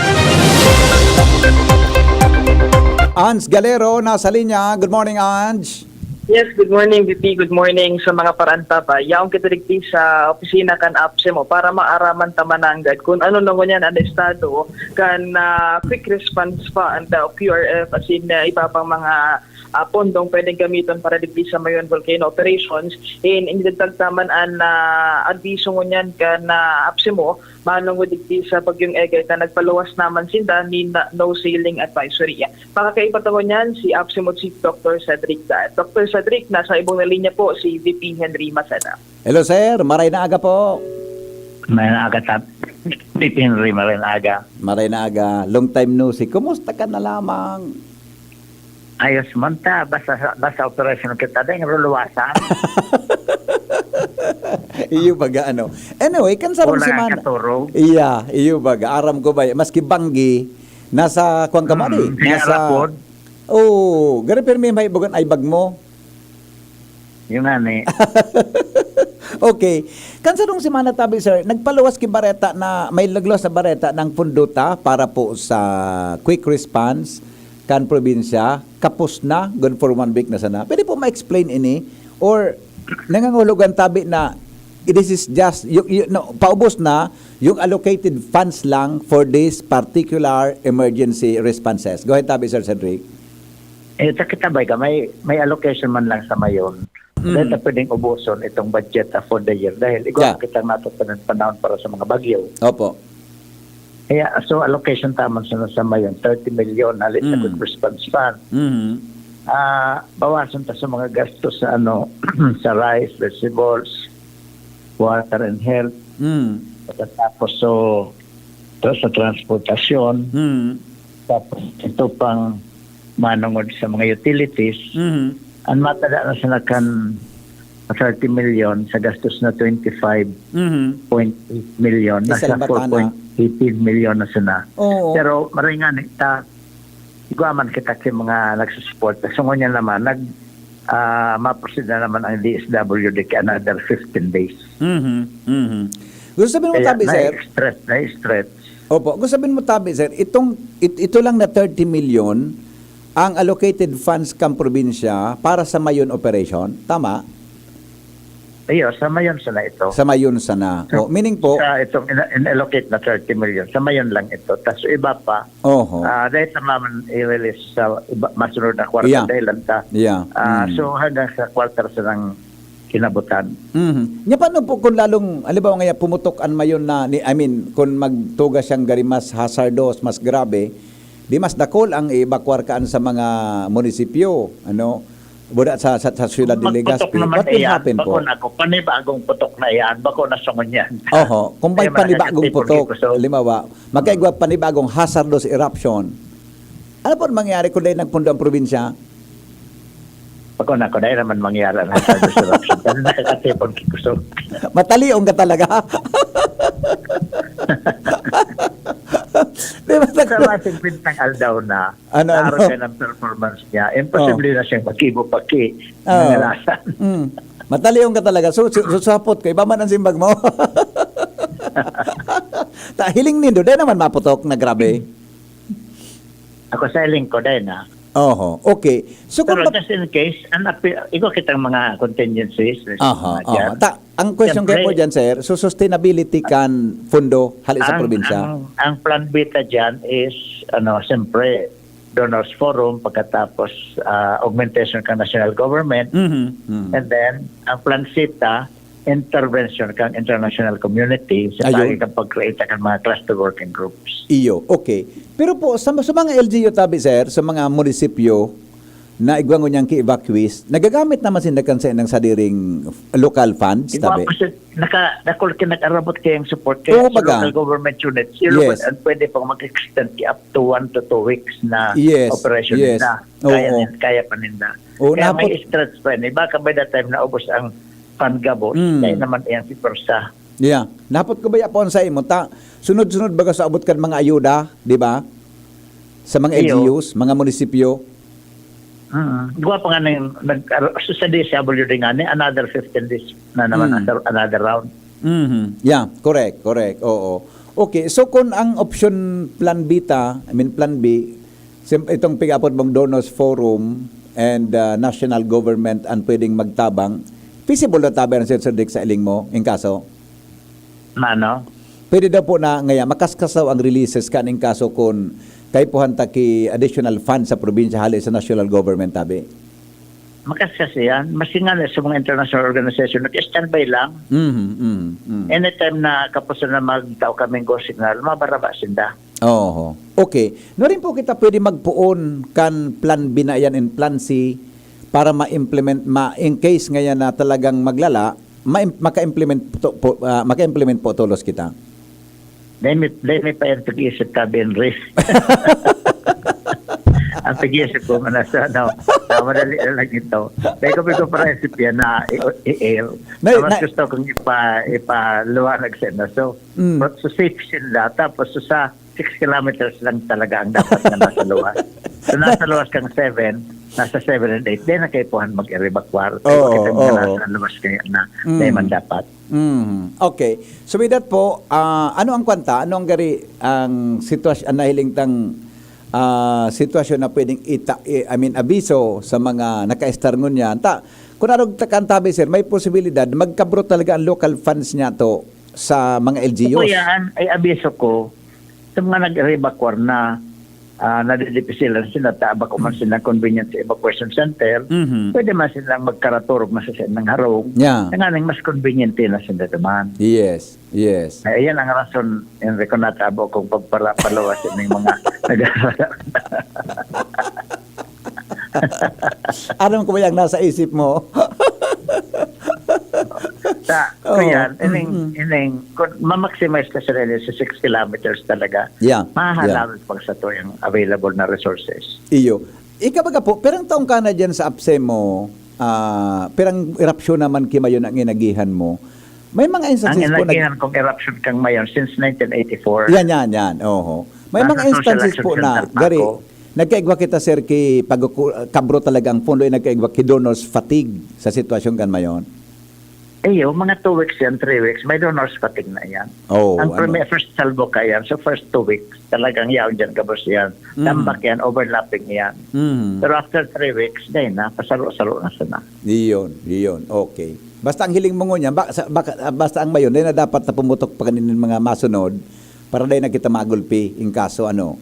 Ans Galero, nasa linya. Good morning, Ans. Yes, good morning, V P. Good morning sa mga parantabay. Yaon kita digdi sa opisina kan APSEMO para maaraman ta mananggad kung ano na ngunyan ang estado kan, ah, quick response fund, ah, Q R F, as in, ah, iba pang mga, ah, pondong pwedeng gamiton para digdi sa Mayon Volcano Operations. In, indagdag ta man an, ah, abiso ngunyan kan, ah, APSEMO, manungod digdi sa Bagyong Egay na nagpaluwas naman sinda ni na, no sailing advisory. Pakakaiba ta ngunyan si APSEMO Chief Doctor Cedric Daet. Doctor Cedric, nasa ibong na linya po si V P Henry Maceda. Hello, sir. Maray na aga po. Maray na aga, Tap. V P Henry, maray na aga. Maray na aga. Long time no see. Kumusta ka na lamang? Ayos man ta, basta, basta operasyon kita, dahil luluwasan. Iyo baga, ano. Anyway, kan sarong Wala semana. katurog. Iya, iyo baga. Aram ko ba, maski banggi, nasa kwan ka man eh. Mm, kaya Nasa, rapod. Oo, gari pirmi may bugan ay bag mo. Yung nga ni. Okay. Kan sarong semana tabi, sir, nagpaluwas ki bareta na, may nagluwas na bareta ng pundo ta para po sa quick response kan probinsya, kapos na, good for one week na sana. Pwede po ma-explain ini? Or, nangangahulugan tabi na, this is just, y- y- no, paubos na, yung allocated funds lang for this particular emergency responses. Go ahead, tabi, Sir Cedric. Eh, sa kita ba ka, may, may allocation man lang sa Mayon. Mm. Dahil na pwedeng ubuson itong budget na for the year. Dahil igual Yeah. kitang natatanan panahon para sa mga bagyo. Opo. Kaya, so allocation taman sa, sa Mayon, thirty million, halit sa Mm. Quick Response Fund. Mhm. Ah, bawasan ta sa mga gastos sa ano, sa rice, vegetables, water and health. Mm. Pagkatapos, so, So, sa transportasyon, Mhm. tapos ito pang manungod sa mga utilities, Mhm. ang matada na sana kan thirty million, sa gastos na twenty-five point eight million, Mhm. Isa nasa lang bata na. four point eighteen million na sana. Oo. Pero maray nga ni, ta, igwa man kita sa mga nagsusuporta. So, ngunyan naman, nag, ah, ma-proceed na naman ang D S W D K another fifteen days. Mhm, mhm. Gusto sabihin mo, Kaya tabi, sir? na-stretch, na-stretch. Opo, gusto sabihin mo, tabi, sir, itong, it-, ito lang na thirty million ang allocated funds kang probinsya para sa Mayon operation, tama? Iyo, sa Mayon sana ito. Sa Mayon sana. So, Oh, meaning po, sa itong in-, in-allocate na thirty million, sa Mayon lang ito. Tas yung iba pa, Oho. ah, dahil tama man i-release sa iba, masunod na kwarta Yeah. dahil lang ta. Yeah. Ah, Mm. so hanggang sa kwarta sa nang kinabutan. Mhm. Nya, paano po kung lalong, halimbawa nga, pumutok an Mayon na, ni, I mean, kung magtuga siyang gari mas hazardous, mas grabe, di mas dakul ang i-evacuar kaan sa mga munisipyo, ano? Buda sa, sa, sa siyudad ni Legazpi. Magputok naman What will iyan, happen po? Bako na ako, panibagong putok na iyan, bako na sungon yan. Oho, kung may Kaya mga panibagong nagtipon putok, dito, so halimbawa, magkaigwa panibagong hazardous eruption, ano po ang mangyayari kung dahil nagpundo ang probinsya? Bako na ako, dahil naman mangyayari ang hazardous eruption. Kasi nakakatipon ki kusog. Matalion ka talaga. Di ba, Sa mga singkwentang aldaw na, Ano, ano? naaro siya ng performance niya, imposible Ah. na siyang mag-ibo paki Oo. ng alasan. Mm. Matalion ka talaga. So, so, so, sapot ko, iba man ang simbag mo. Ta, hiling nindo, dahil naman maputok na grabe. Ako sa hiling ko, dahil na. Oho, okay. So, kung Pero pag- just in case, ang api-, ikaw kitang mga contingencies, Aha, mga aha. dyan. Ta, ang question Siyempre, kayo po dyan, sir, so sustainability kan pondo hali sa ang, probinsya? ang, ang plan B ta dyan is, ano, siyempre, donors forum, pagkatapos, ah, augmentation kan national government, Mhm, mhm. and then, ang plan C ta, intervention kan international community sa Ayun. pagiging pag-create kan mga cluster working groups. Iyo, okay. Pero po, sa, sa mga L G U tabi, sir, sa mga munisipyo na igwa ngunyan ki-evacuees, nagagamit naman sinda kan sa, ng sadiring local funds, Di ba, tabi? Kasi naka-, nakul-, nag-arabot kayang support kaya Oo, sa baga. local government units. Yun Yes. naman ang pwede pang mag-extend ki up to one to two weeks na Yes, operation yes. nila. Kaya Oo. nin-, kaya pa ninda. Oo, Kaya may napot- stretch pa yun. Baka by that time naubos ang fund gabos. Mm. Kaya naman yan si Persa. Yeah. Napot ko ba yapon sa imo? Ta, sunod-sunod baga sa abot kan mga ayuda, di ba? Sa mga Iyo. L G Us, mga munisipyo. Mm. Gawa pa nga na yung nag-, sa D S W D nga ni, another fifteen days na naman, Mm. another, another round. Mhm. Yeah, correct, correct. Oo. Okay, so kung ang option plan B ta, I mean plan B, sim-, itong pig-apod mong donors forum and, ah, national government ang pwedeng magtabang, feasible na tabi ang Sir Sir Dick sa iling mo, in kaso? Mano? Pwede daw po na ngaya makaskas daw ang releases kan in kaso kun kaipuhan ta ki additional funds sa probinsya hali sa national government, tabi? Makaskas yan. Maski nga na sa mga international organization, nag-standby lang. Mhm, mhm, mhm. Anytime na kapuso na magtao kaming go signal, mabaraba sinda. Oho. Okay. No rin po kita pwede magpoon kan plan B na yan and plan C para ma-implement, ma-, in case ngayon na talagang maglala, ma-, maka-implement po, po, ah, maka-implement po tolos kita. Dahil may, dahil may pa yung pag-iisip ka, Benry. Ang pag-iisip ko, manasa, no? Ah, madali na lang ito. Dahil ko, ko para isip yan na i-, i-air. Na, Tapos na, gusto kong ipa-, ipaluwanag sa inyo. So, Mm. but so safe sila. Tapos so sa six kilometers lang talaga ang dapat na nasa luwas. So, nasa luwas kang seven, nasa seven and eight, di na kaipuhan mag-evacuar. Kaya Oo, kita nga oo. nasa luwas kaya na, Mm. di man dapat. Mm. Okay. So, with that po, ah, ano ang kwanta? Ano ang gari, ang sitwasyon, ang nahiling tang, ah, sitwasyon na pwedeng ita-, i-, I mean, abiso sa mga naka-estar ngunyan? Ta, kung arog ta kan tabi, sir, may posibilidad, magkabro talaga ang local funds niya to sa mga L G Us. Ito po yan, ay abiso ko, sa mga nag-evacuar na, ah, nadidipisilan sila, ta, bako man sila convenient sa evacuation center, Mhm. pwede man silang magkaraturog man sa ng harong, Yeah. na nga nang mas convenient na sila naman. Yes, yes. Ay, ayan ang rason, Enrico, natabo kong pagparapaluwas sa ining mga nag-, Aram ko ba yung nasa isip mo? Sa, Oo, kuya, ining, mm. ining, kung ma-maximize ka sa sa six kilometers talaga, Yeah, yeah. mahahalawig pag sa tuyang available na resources. Iyo. Ika baga po, pirang taon ka na diyan sa APSEMO, ah, pirang erupsyon naman ki Mayon ang inagihan mo? May mga Ang instances po nag- inagihan kong eruption kang Mayon since nineteen eighty-four. Yan, yan, yan. Oho. May Nasa mga social instances action po na, center pa gari, ako. nagkaigwa kita, sir, ki pagkuku-, kabro talaga ang pondo, eh, nagkaigwa ki donors fatigue sa sitwasyon kan Mayon. Iyo, mga two weeks yan, three weeks, may donors fatigue na yan. Oh, Ang ano? premi-, first salvo ka yan, so first two weeks, talagang yaon dyan, gabos yan. Mm. Tambak yan, overlapping yan. Mm. Pero after three weeks, dahil na, pasaro-saro na sana. Iyon, iyon. Okay. Basta ang hiling mo ngunyan, ba-, sa, baka, ah, basta ang Mayon, dahil na dapat na pumutok pa kaninin mga masunod, para dahil na kita magulpi, in kaso, ano,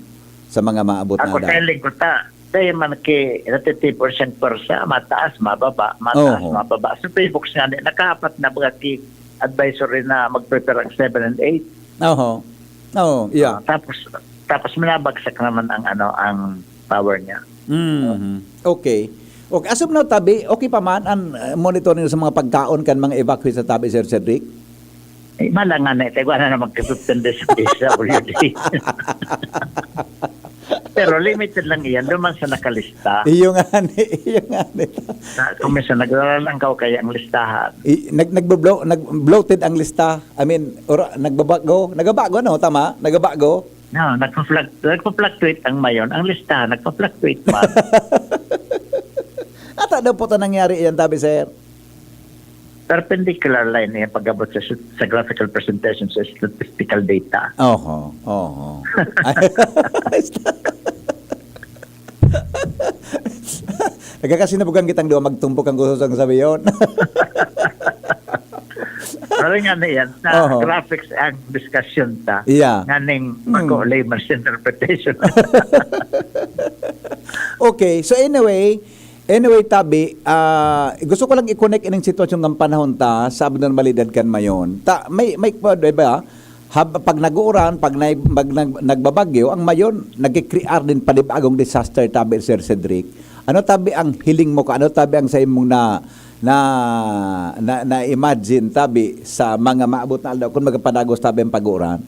sa mga maabot na Ako, dahil. sa hiling ko ta, dahil man ki, natitipon siyang pwersa, mataas, mababa, mataas, Oho. mababa. So, Pebox nga ni, nakaapat na mga ki advisory na mag-prepare ang seven and eight. Oho. Oo, yeah. Ah, tapos, tapos minabagsak naman ang, ano, ang power niya. Mhm. Okay. Okay, as of now, tabi, okay pa man ang, uh, monitoring sa mga pagkaon kan mga evacuees sa tabi, Sir Cedric? Eh, mala nga na, ito, wala na magka-fifteen days sa D S W D. Pero limited lang iyan, duman sa nakalista. Iyo nga ni, iyo nga ni. Sa, kung minsan, naglalalang ka o kaya ang listahan. I-, nag-, nagbo-blow-, nag-bloated ang lista. I mean, ora-, nagbabago. Nagabago, no? Tama? Nagabago? No, nagpa-fluc-, nagpa-fluctuate ang Mayon. Ang listahan, nagpa-fluctuate man. Ata daw po ta nangyari iyan, tabi, sir. Perpendicular line niya pag-abot sa, sa graphical presentation sa statistical data. Oho, oho. Nagkakasinabugan kitang duwa, magtumpok ang gusto sang sabiyon. Pero nga na yan, sa Oho. graphics ang discussion ta. Yeah. Nganing Hmm. mako layman's interpretation. Okay, so anyway, anyway, tabi, ah, gusto ko lang i-connect ining sitwasyon ng panahon ta sa abnormalidad kan Mayon. Ta, may, may, di ba? Hab-, pag nag-uuran, pag nai-, pag nag-, nagbabagyo, ang Mayon, nagkikrear din panibagong disaster, tabi, Sir Cedric. Ano, tabi, ang hiling mo ka? Ano, tabi, ang sa imong na, na, na, na-imagine, tabi, sa mga maabot na aldaw, kung magapadagos, tabi, ang pag-uuran?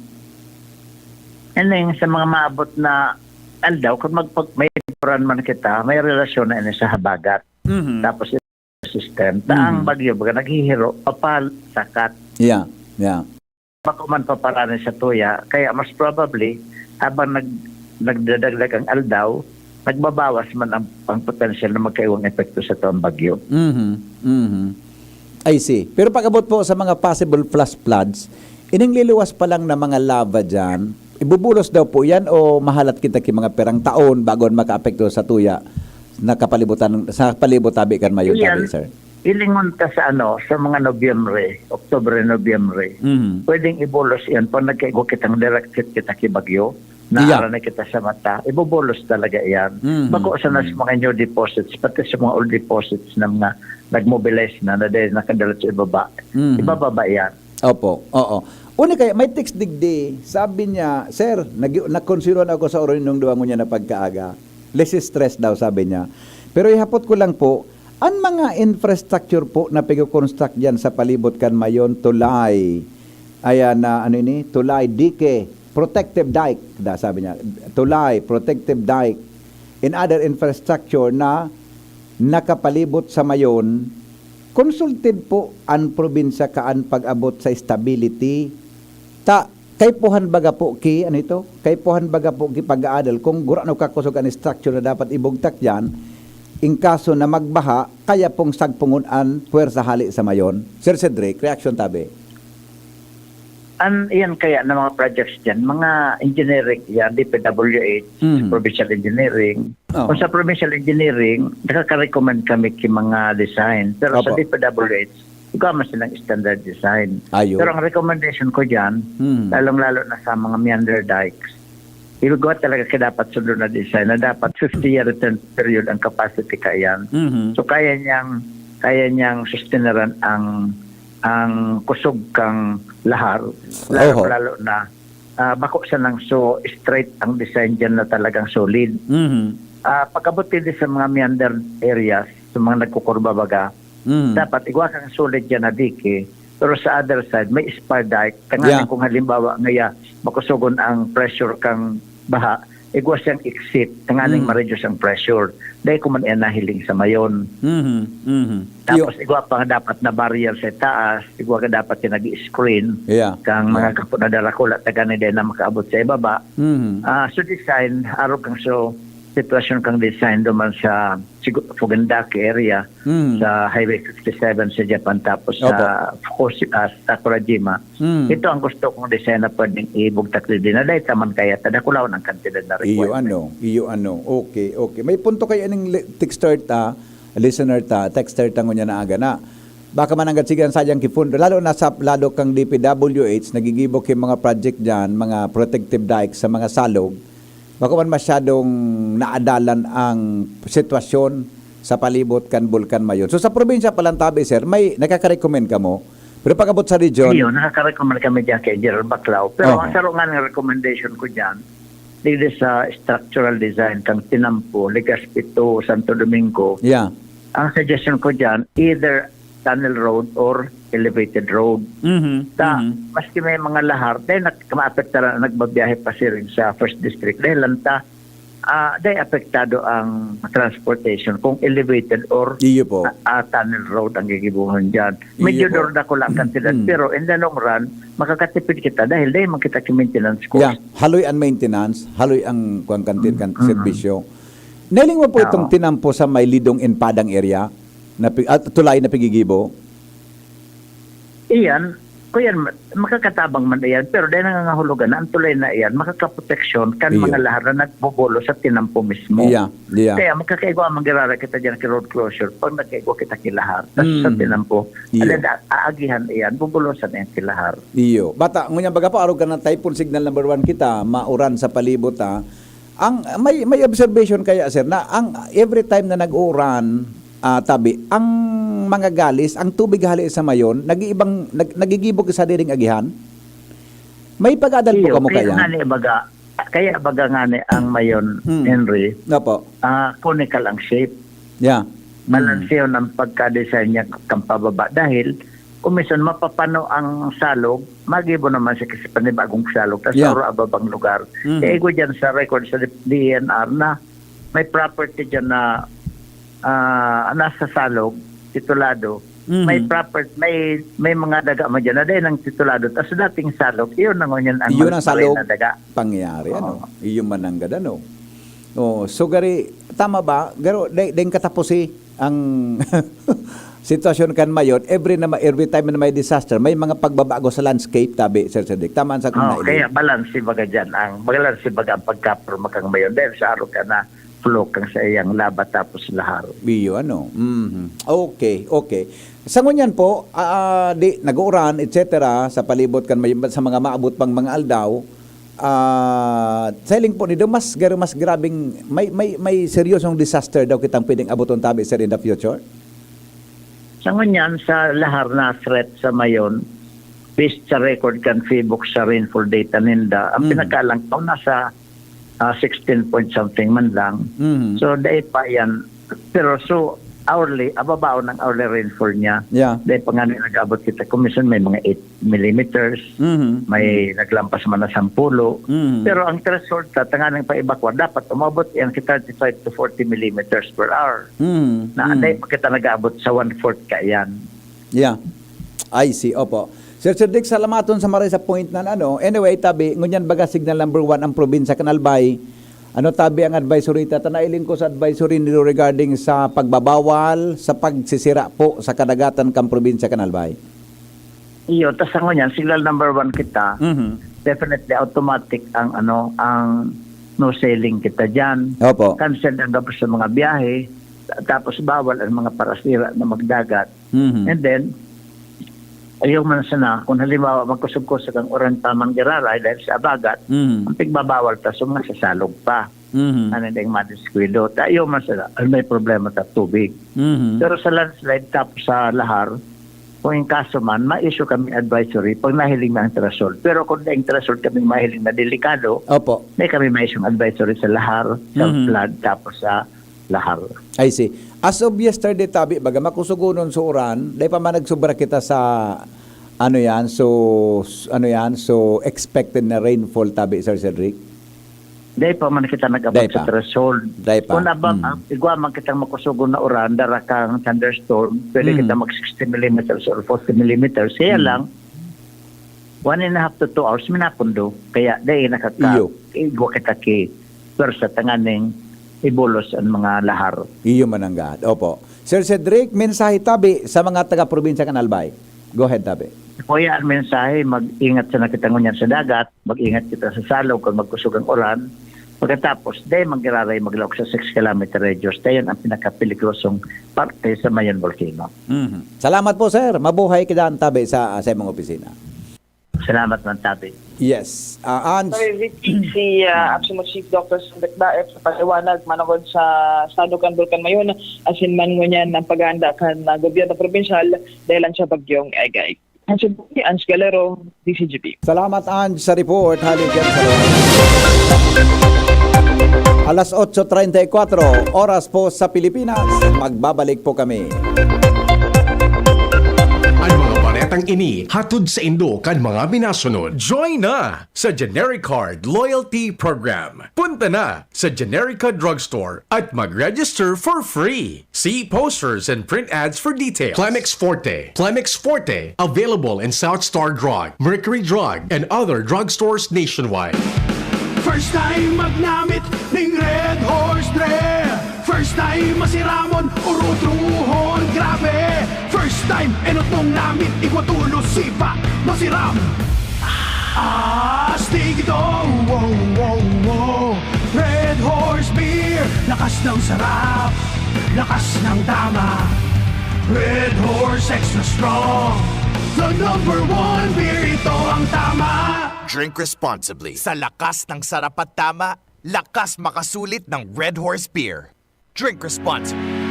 Ano yung sa mga maabot na aldaw, kung magpag-, may uran man kita, may relasyon na ini sa habagat. Mhm. Tapos, system, ta ang Mhm. bagyo, baga, naghihiro, papal, sakat. Yeah, yeah. Bako man paparani sa tuya, kaya mas probably, habang nag-, nagdadagdag ang aldaw, nagbabawas man ang, ang potensyal na magkaiwang epekto sa tuwang bagyo. Mhm, mhm. I see. Pero pag-abot po sa mga possible flash floods, ining liluwas pa lang na mga lava dyan, ibubulos daw po yan o mahalat kita ki mga perang taon bago an makaapekto sa tuya na kapalibutan, sa palibot tabi kan Mayon Iyan, tabi, sir? Ilingon ta sa ano, sa mga Nobyembre, Oktubre, Nobyembre. Mhm. Pwedeng ibulos iyan pag nagkaigwa kitang direct hit kita ki bagyo, Iya. naara na kita sa mata, ibubulos talaga iyan. Mhm. Bako sana sa Mhm. mga new deposits, pati sa mga old deposits na mga nag-mobilize na, na dahil nakadiretso ibaba. Mhm. Ibababa iyan. Opo, oo. Uni kaya, may text digdi, sabi niya, "Sir, nag-, nakonsuelo na ako sa oras nindong duwa ngunyan na pagkaaga. Less stress daw," sabi niya. Pero ihapot ko lang po, an mga infrastructure po na pigko-construct diyan sa palibot kan Mayon, tulay, ayan na, ano ini, tulay, dike, protective dike, da, sabi niya, tulay, protective dike, and other infrastructure na nakapalibot sa Mayon, consulted po an probinsya kaan pag-abot sa stability. Ta, kaipuhan baga po ki, ano ito? Kaipuhan baga po ki pag-aadal kung gurano kakosog an structure na dapat ibugtak diyan, in kaso na magbaha, kaya pong sagpungon an puwersa hale sa Mayon. Sir Cedric, reaksyon tabi. An, iyan kaya na mga projects diyan, mga engineering yan, D P W H, Mhm. provincial engineering. Oo. Kung sa provincial engineering, nakaka-recommend kami ki mga design. Pero sa Opo. D P W H, igwa man silang standard design. Ayo. Pero ang recommendation ko diyan, Mhm. lalong-lalo na sa mga meander dikes, igwa talaga kaya dapat sundon na design na dapat fifty year return period ang capacity kaya. Mhm. So, kaya niyang, kaya niyang susteneran ang, ang kusog kang lahar, Oho. lalo-lalo na, ah, bako sanang so straight ang design diyan na talagang solid. Mhm. Ah, pag-abot din sa mga meander areas, sa mga nagkukurba baga, Mhm. dapat igwa kang solid diyan na dike, Pero sa other side, may spar dike. Tanganing Yeah. kung halimbawa ngaya, makusugon ang pressure kang baha, igwa siyang exit, tanganing Mm. ma-reduce ang pressure. Dahil kung man yan nahiling sa mayon. Mhm, mhm. Tapos igwa pa nga dapat na barrier sa taas, igwa ka dapat yung nag-screen Yeah. kang mga Yeah. gapo na darakula, tagani dahil na makaabot sa ibaba. Mhm. Ah, so design, arog kang so sitwasyon kang design duman sa sigu- Fukendake area, Mhm. sa Highway fifty-seven sa Japan, tapos sa Fukushi-, ah, Sakurajima. Mhm. Ito ang gusto kong design na pwedeng ibugtak din na dahil taman kaya tadakulahon ang kantidad na Iyo requirement. ano, iyo ano. Okay, okay. May punto kayo aning li- texter ta, listener ta, texter ta ngunya na aga na. Baka mananggad sige ang sayang kipon, lalo na sa lado kang D P W H, nagigibo kay mga project diyan, mga protective dikes sa mga salog. Bako man masyadong naadalan ang sitwasyon sa palibot kan Bulkan Mayon. So, sa probinsya pa lang tabi, sir, may nakaka-recommend kamo? Pero pag-abot sa region, Iyo, nakaka-recommend kami diyan kay General Baclao. Pero Oho. ang saro nga ng recommendation ko diyan, digdi sa structural design kang Tinampo, Legazpi to Santo Domingo, yeah. ang suggestion ko diyan, either tunnel road or elevated road. Mhm, Ta, mhm. maski may mga lahar, dahil nak maapektaran ang nagbabiyahe pa siring sa First District. Dahil lang ta, ah, dahil apektado ang transportation kung elevated or Iyo po. ah, ah, tunnel road ang gigibuhon dyan. Medyo Iyo po. dordako lang ang kantidad, Mm. pero in the long run, makakatipid kita dahil dahil man kita ki maintenance cost. Yeah, haloy ang maintenance, haloy ang kuwan kantin kan Mm, mm. serbisyo. Nailing mo po itong Oo. Tinampo sa may Lidong and Padang area, na, pi- at tulay na pigigibo? Iyan, kuyan, ma- makakatabang man iyan, pero dahil nangangahulugan na ang tulay na iyan, makakaproteksyon kan Iyo. mga lahar na nagbubulo sa Tinampo mismo. Yeah, yeah. Kaya makakaigwa man girara kita dyan ki road closure pag nagkaigwa kita ki lahar. Tas Mm. sa Tinampo, Iyo. ala, aagihan iyan, bubulosan iyan ki lahar. Iyo. Bata, ngunyan baga po, arog ka ng typhoon signal number one kita, mauran sa palibot, ha. Ang, may, may observation kaya, sir, na ang every time na nag-uuran, ah, tabi, ang mga galis, ang tubig hali sa mayon, nag-iibang, nag, nagigibog sa diring agihan? May pag-adal po Iyo, kamo kaya kaya? nga ni baga, kaya baga nga ni ang mayon, Hmm. Henry, Opo. ah, conical ang shape. Yeah. Balanseho ng pagka-design niya kang pababa dahil kung minsan mapapano ang salog, magibo naman siya kasi panibagong salog, tas Yeah. sa ababang lugar. Mhm. Kaya igo dyan sa record sa D N R na may property dyan na ah, nasa salog, titulado. Mhm. May proper, may may mga daga man dyan na dahil ang titulado. Tas sa dating salog, iyon na ngunyan ang Iyon ang maray salog. Na daga. Pangyayari, Oo. ano? Iyon man ang gada, no? Oh, so gari, tama ba? Garo, dai, dai katapusi ang sitwasyon kan mayon, every na ma- every time na may disaster, may mga pagbabago sa landscape, tabi, Sir Cedric. Tama ang sa kung Oh, nailing. Kaya balanse baga dyan ang, balanse baga ang pagkaporma kang mayon dahil sa araw ka na flow kang sa iyang laba tapos lahar. Iyo, ano? Mhm. Okay, okay. Sa ngunyan po, ah, di, nag-uuran, et cetera, sa palibot kan may, sa mga maabot pang mga aldaw, ah, sa hiling po nido, mas, gar- mas grabing, may, may, may seryosong disaster daw kitang pwedeng abuton tabi, sir, in the future? Sa ngunyan, sa lahar na threat sa mayon, based sa record kan PHIVOLCS sa rainfall data ninda, ang Mhm. pinakaalangkaw nasa ah, sixteen point something man lang. Mhm. So, dai pa yan. Pero so, hourly, ababao ng hourly rainfall niya. Yeah. Dai pa nga nag-abot kita. Kung minsan may mga eight millimeters, Mhm. may naglampas man na sampulo. Mhm. Pero ang threshold ta, tanganing pa-evacuate, dapat umabot yan sa thirty-five to forty millimeters per hour. Mhm. Na Mhm. Dai pa kita nag-abot sa one-fourth ka yan. Yeah. I see. Opo. Sir Cedric, salamaton sa maray sa point na ano. Anyway, tabi, ngunyan baga signal number one ang probinsya kan Albay. Ano tabi ang advisory ta? Ta nailing ko sa advisory nilo regarding sa pagbabawal sa pagsisira po sa kadagatan kan probinsya kan Albay. Iyo, tas sa ngunyan, signal number one kita. Mhm. Definitely automatic ang ano, ang no sailing kita diyan. Opo. Cancel ang gabos sa mga biyahe, tapos bawal ang mga parasira na magdagat. Mhm. And then, ayaw man sana, kung halimbawa magkusog-kusog ang uran pa manggiraray dahil sa abagat, Mhm. ang pigbabawal ta, so mga sasalog pa. Mhm. Ano na yung madiskwidado? Ta, ayaw man sana, ay, may problema sa tubig. Mhm. Pero sa landslide tapos sa lahar, kung yung kaso man, ma-issue kami advisory pag nahiling na ang threshold. Pero kung na yung threshold kami mahiling na delikado, Opo. may kami ma-issue advisory sa lahar, sa Mhm. flood, tapos sa lahar. I see. As of yesterday, tabi, baga makusugunon sa uran, dahil pa man nagsobra kita sa, Ano yan? So, s- ano yan? So, expected na rainfall tabi, Sir Cedric? Dai pa man kita nag-abot Dai sa pa. Threshold. Dai pa. Kung abang, Mm. ang igwa man kitang makusugon na uran, dara kang thunderstorm, pwede Mm. kita mag sixty millimeters or forty millimeters. Kaya Mm. lang, one and a half to two hours, minapundo. Kaya dai nakaka... Iyo. Igwa kita ki pwersa tanganing ibulos ang mga lahar. Iyo mananggad. Opo. Sir Cedric, mensahe tabi sa mga taga-probinsya kan Albay. Go ahead, tabi. Kuya, ang mensahe, mag-ingat sana kita ngunyan sa dagat, mag-ingat kita sa salog kung magkusog ang uran. Pagkatapos, dai magiraray maglaog sa six kilometer radius. Dayon ang pinakapeligrosong parte sa Mayon Volcano. Mhm. Salamat po, sir. Mabuhay kita ang tabi sa, sa imong opisina. Salamat man, tabi. Yes. Ah, Ange. Sir Vicky, si uh, Apsimo Chief Doctor Sandek Daep sa paliwanag manungod sa estado kan Bulkan Mayon, asin man ngunyan ang paghahanda kan uh, gobyerno probinsyal dahil sa bagyong Egay. Ang Cebu, Ange Galero, D C G P. Salamat, Ange, sa report. Hali dyan sa Alas otso treinta y cuatro, oras po sa Pilipinas. Magbabalik po kami. Ang mga baretang ini hatod sa indo kan mga minasunod. Join na sa Generic Card Loyalty Program. Punta na sa Generica Drugstore at mag-register for free. See posters and print ads for details. Clemex Forte. Clemex Forte. Available in South Star Drug, Mercury Drug, and other drugstores nationwide. First time magnamit ning Red Horse Dre. First time masiramon, urutrohon, grabe. First time, enot mong namit, igwa tulos, sipa, masiram. Astig ito, wow, wow, wow. Red Horse Beer, lakas ng sarap, lakas ng tama. Red Horse Extra Strong, the number one beer, ito ang tama. Drink responsibly. Sa lakas ng sarap at tama, lakas makasulit ng Red Horse Beer. Drink responsibly.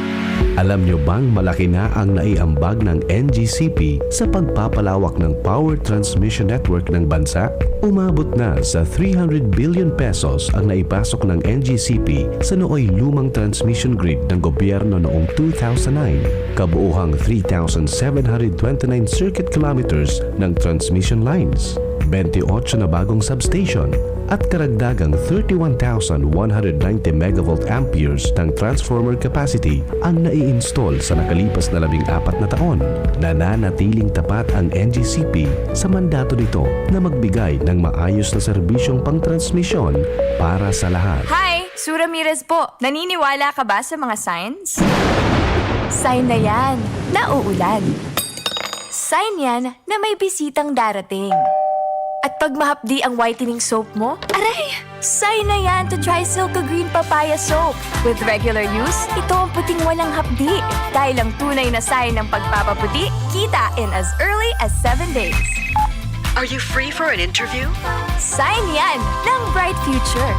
Alam nyo bang malaki na ang naiambag ng N G C P sa pagpapalawak ng power transmission network ng bansa? Umabot na sa three hundred billion pesos ang naipasok ng N G C P sa nooy lumang transmission grid ng gobyerno noong two thousand nine. Kabuuhang three thousand seven hundred twenty-nine circuit kilometers ng transmission lines, twenty-eight na bagong substation, at karagdagang thirty-one thousand one hundred ninety megavolt amperes ng transformer capacity ang nai-install sa nakalipas na labing apat na taon. Nananatiling tapat ang N G C P sa mandato nito na magbigay ng maayos na serbisyong pangtransmisyon para sa lahat. Hi! Sue Ramirez po. Naniniwala ka ba sa mga signs? Sign na yan na uulan. Sign yan na may bisitang darating. At pag mahapdi ang whitening soap mo, aray! Sign na yan to try Silco Green Papaya Soap. With regular use, ito ang puting walang hapdi. Dahil ang tunay na sign ng pagpapaputi, kita in as early as seven days. Are you free for an interview? Sign yan ng bright future.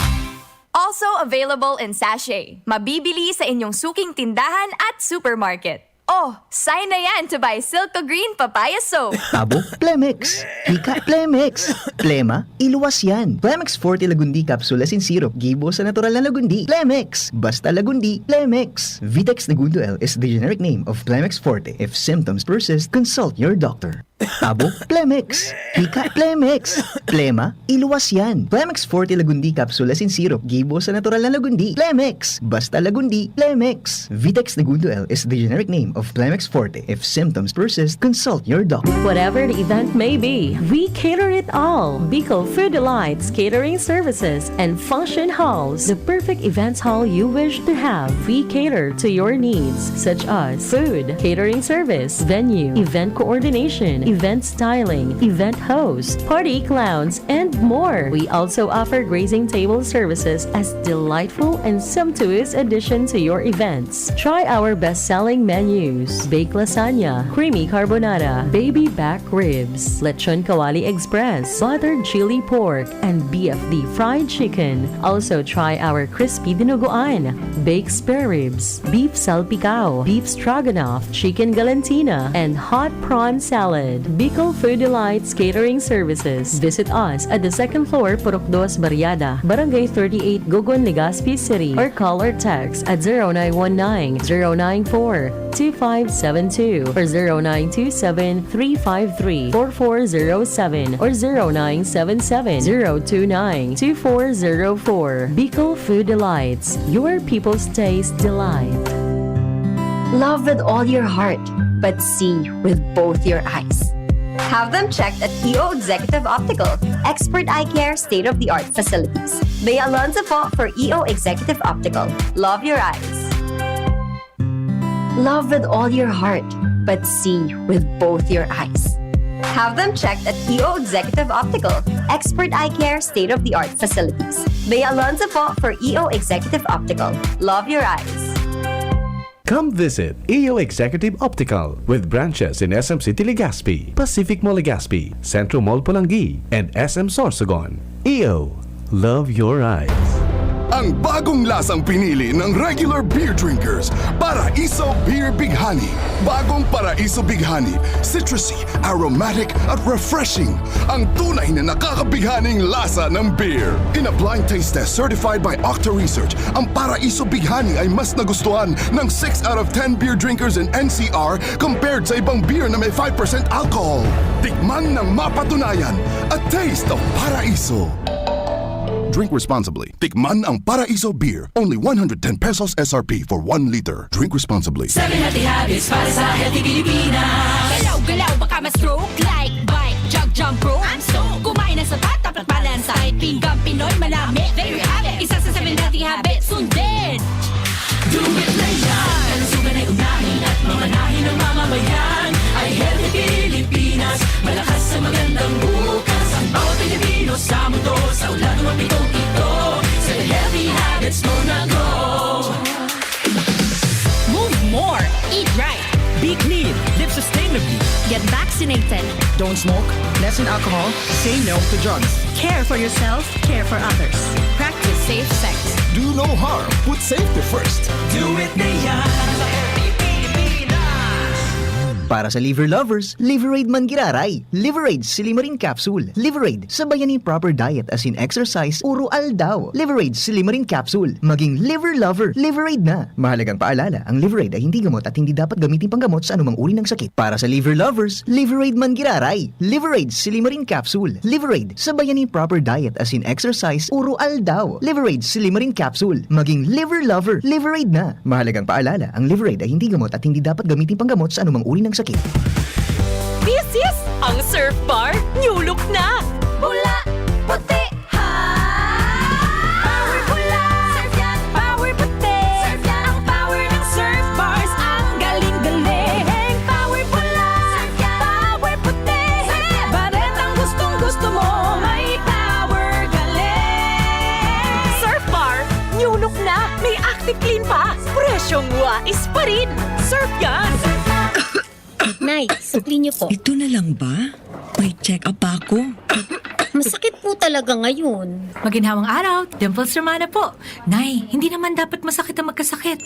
Also available in sachet. Mabibili sa inyong suking tindahan at supermarket. Oh, sign na yan to buy Silco Green Papaya Soap. Abo, Plemex. Hika, Plemex. Plema, iluwas yan. Plemex Forte Lagundi Capsule asin Syrup, gibo sa natural na lagundi. Plemex. Basta lagundi, Plemex. Vitex Negundo L is the generic name of Plemex Forte. If symptoms persist, consult your doctor. Abo, Plemex. Hika, Plemex. Plema, iluwas yan. Plemex Forte Lagundi Capsule asin Syrup, gibo sa natural na lagundi. Plemex. Basta lagundi, Plemex. Vitex Negundo L is the generic name of Plemex Forte. If symptoms persist, consult your doctor. Whatever the event may be, we cater it all. Bicol Food Delights Catering Services and Function Halls, the perfect events hall you wish to have. We cater to your needs, such as food, catering service, venue, event coordination, event styling, event host, party clowns, and more. We also offer grazing table services as delightful and sumptuous addition to your events. Try our best-selling menus: baked lasagna, creamy carbonara, baby back ribs, lechon kawali express, buttered chili pork, and B F D fried chicken. Also try our crispy dinuguan, baked spare ribs, beef salpicao, beef stroganoff, chicken galantina, and hot prawn salad. Bicol Food Delights Catering Services. Visit us at the second floor, Purok Dos Barriada, Barangay thirty-eight, Gogon, Legazpi City, or call or text at zero nine one nine, zero nine four, two five seven two or zero nine two seven, three five three, four four zero seven or zero nine seven seven, zero two nine, two four zero four. Bicol Food Delights, your people's taste delight. Love with all your heart, but see with both your eyes. Have them checked at E O Executive Optical. Expert eye care, state-of-the-art facilities. Bea Alonzo po for E O Executive Optical. Love your eyes. Love with all your heart, but see with both your eyes. Have them checked at E O Executive Optical. Expert eye care, state-of-the-art facilities. Bea Alonzo po for E O Executive Optical. Love your eyes. Come visit E O Executive Optical with branches in S M City Legazpi, Pacific Mall Legazpi, Centro Mall Polangui, and S M Sorsogon. E O, love your eyes. Ang bagong lasang pinili ng regular beer drinkers, Paraiso Beer Bighani. Bagong Paraiso Bighani, citrusy, aromatic at refreshing. Ang tunay na nakakabighaning lasa ng beer. In a blind taste test certified by Octa Research, ang Paraiso Bighani ay mas nagustuhan ng six out of ten beer drinkers in N C R compared sa ibang beer na may five percent alcohol. Tikman ng mapatunayan, a taste of Paraiso. Drink responsibly. Tikman ang Paraiso Beer. Only one hundred ten pesos S R P for one liter. Drink responsibly. Seven healthy habits para sa healthy Pilipinas. Galaw-galaw, baka ma-stroke. Like, bike, jog, jump rope. I'm so. Kumain ng sapat, dapat balansay. Pinggang Pinoy, manami. There you have it. Isa sa seven healthy habits. Sundin. Do it na yan. Kalusugan ay unahin at mamanahin ng mamamayan. Ay healthy Pilipinas. Malakas sa magandang bukas. Ang bawat Pilipino sa mundo. Sa ulado ng pitong ito. Sa healthy habits mo na go. Move more. Eat right. Be clean. Live sustainably. Get vaccinated. Don't smoke. Lessen alcohol. Say no to drugs. Care for yourself. Care for others. Practice safe sex. Do no harm. Put safety first. Do it na yan. Sa healthy Pilipinas. Para sa liver lovers, Liverade man giraray. Liverade Silimarin Capsule. Liverade, sabayan ni proper diet as in exercise, uro aldaw. Liverade Silimarin Capsule. Maging liver lover, Liverade na. Mahalagang paalala, ang Liverade ay hindi gamot at hindi dapat gamitin panggamot sa anumang uri ng sakit. Para sa liver lovers, Liverade man giraray. Liverade Silimarin Capsule. Liverade, sabayan ni proper diet as in exercise, uro aldaw. Liverade Silimarin Capsule. Maging liver lover, Liverade na. Mahalagang paalala, ang Liverade ay hindi gamot at hindi dapat gamitin panggamot sa anumang uri ng sakit. This is ang Surf Bar, new look na! Pula, puti, ha! Power pula! Surf yan! Power puti! Surf yan! Ang power ng Surf Bars, ang galing-galing! Power pula! Surf yan! Power puti! Surf yan! Baretang gustong-gusto mo, may power galing! Surf Bar, new look na! May Active Clean pa! Presyong wais pa rin! Surf yan! Nay, sukli niyo po. Ito na lang ba? May check-up pa ako. Masakit po talaga ngayon. Maginhawang araw, Dimples Romana po. Nay, hindi naman dapat masakit ang magkasakit.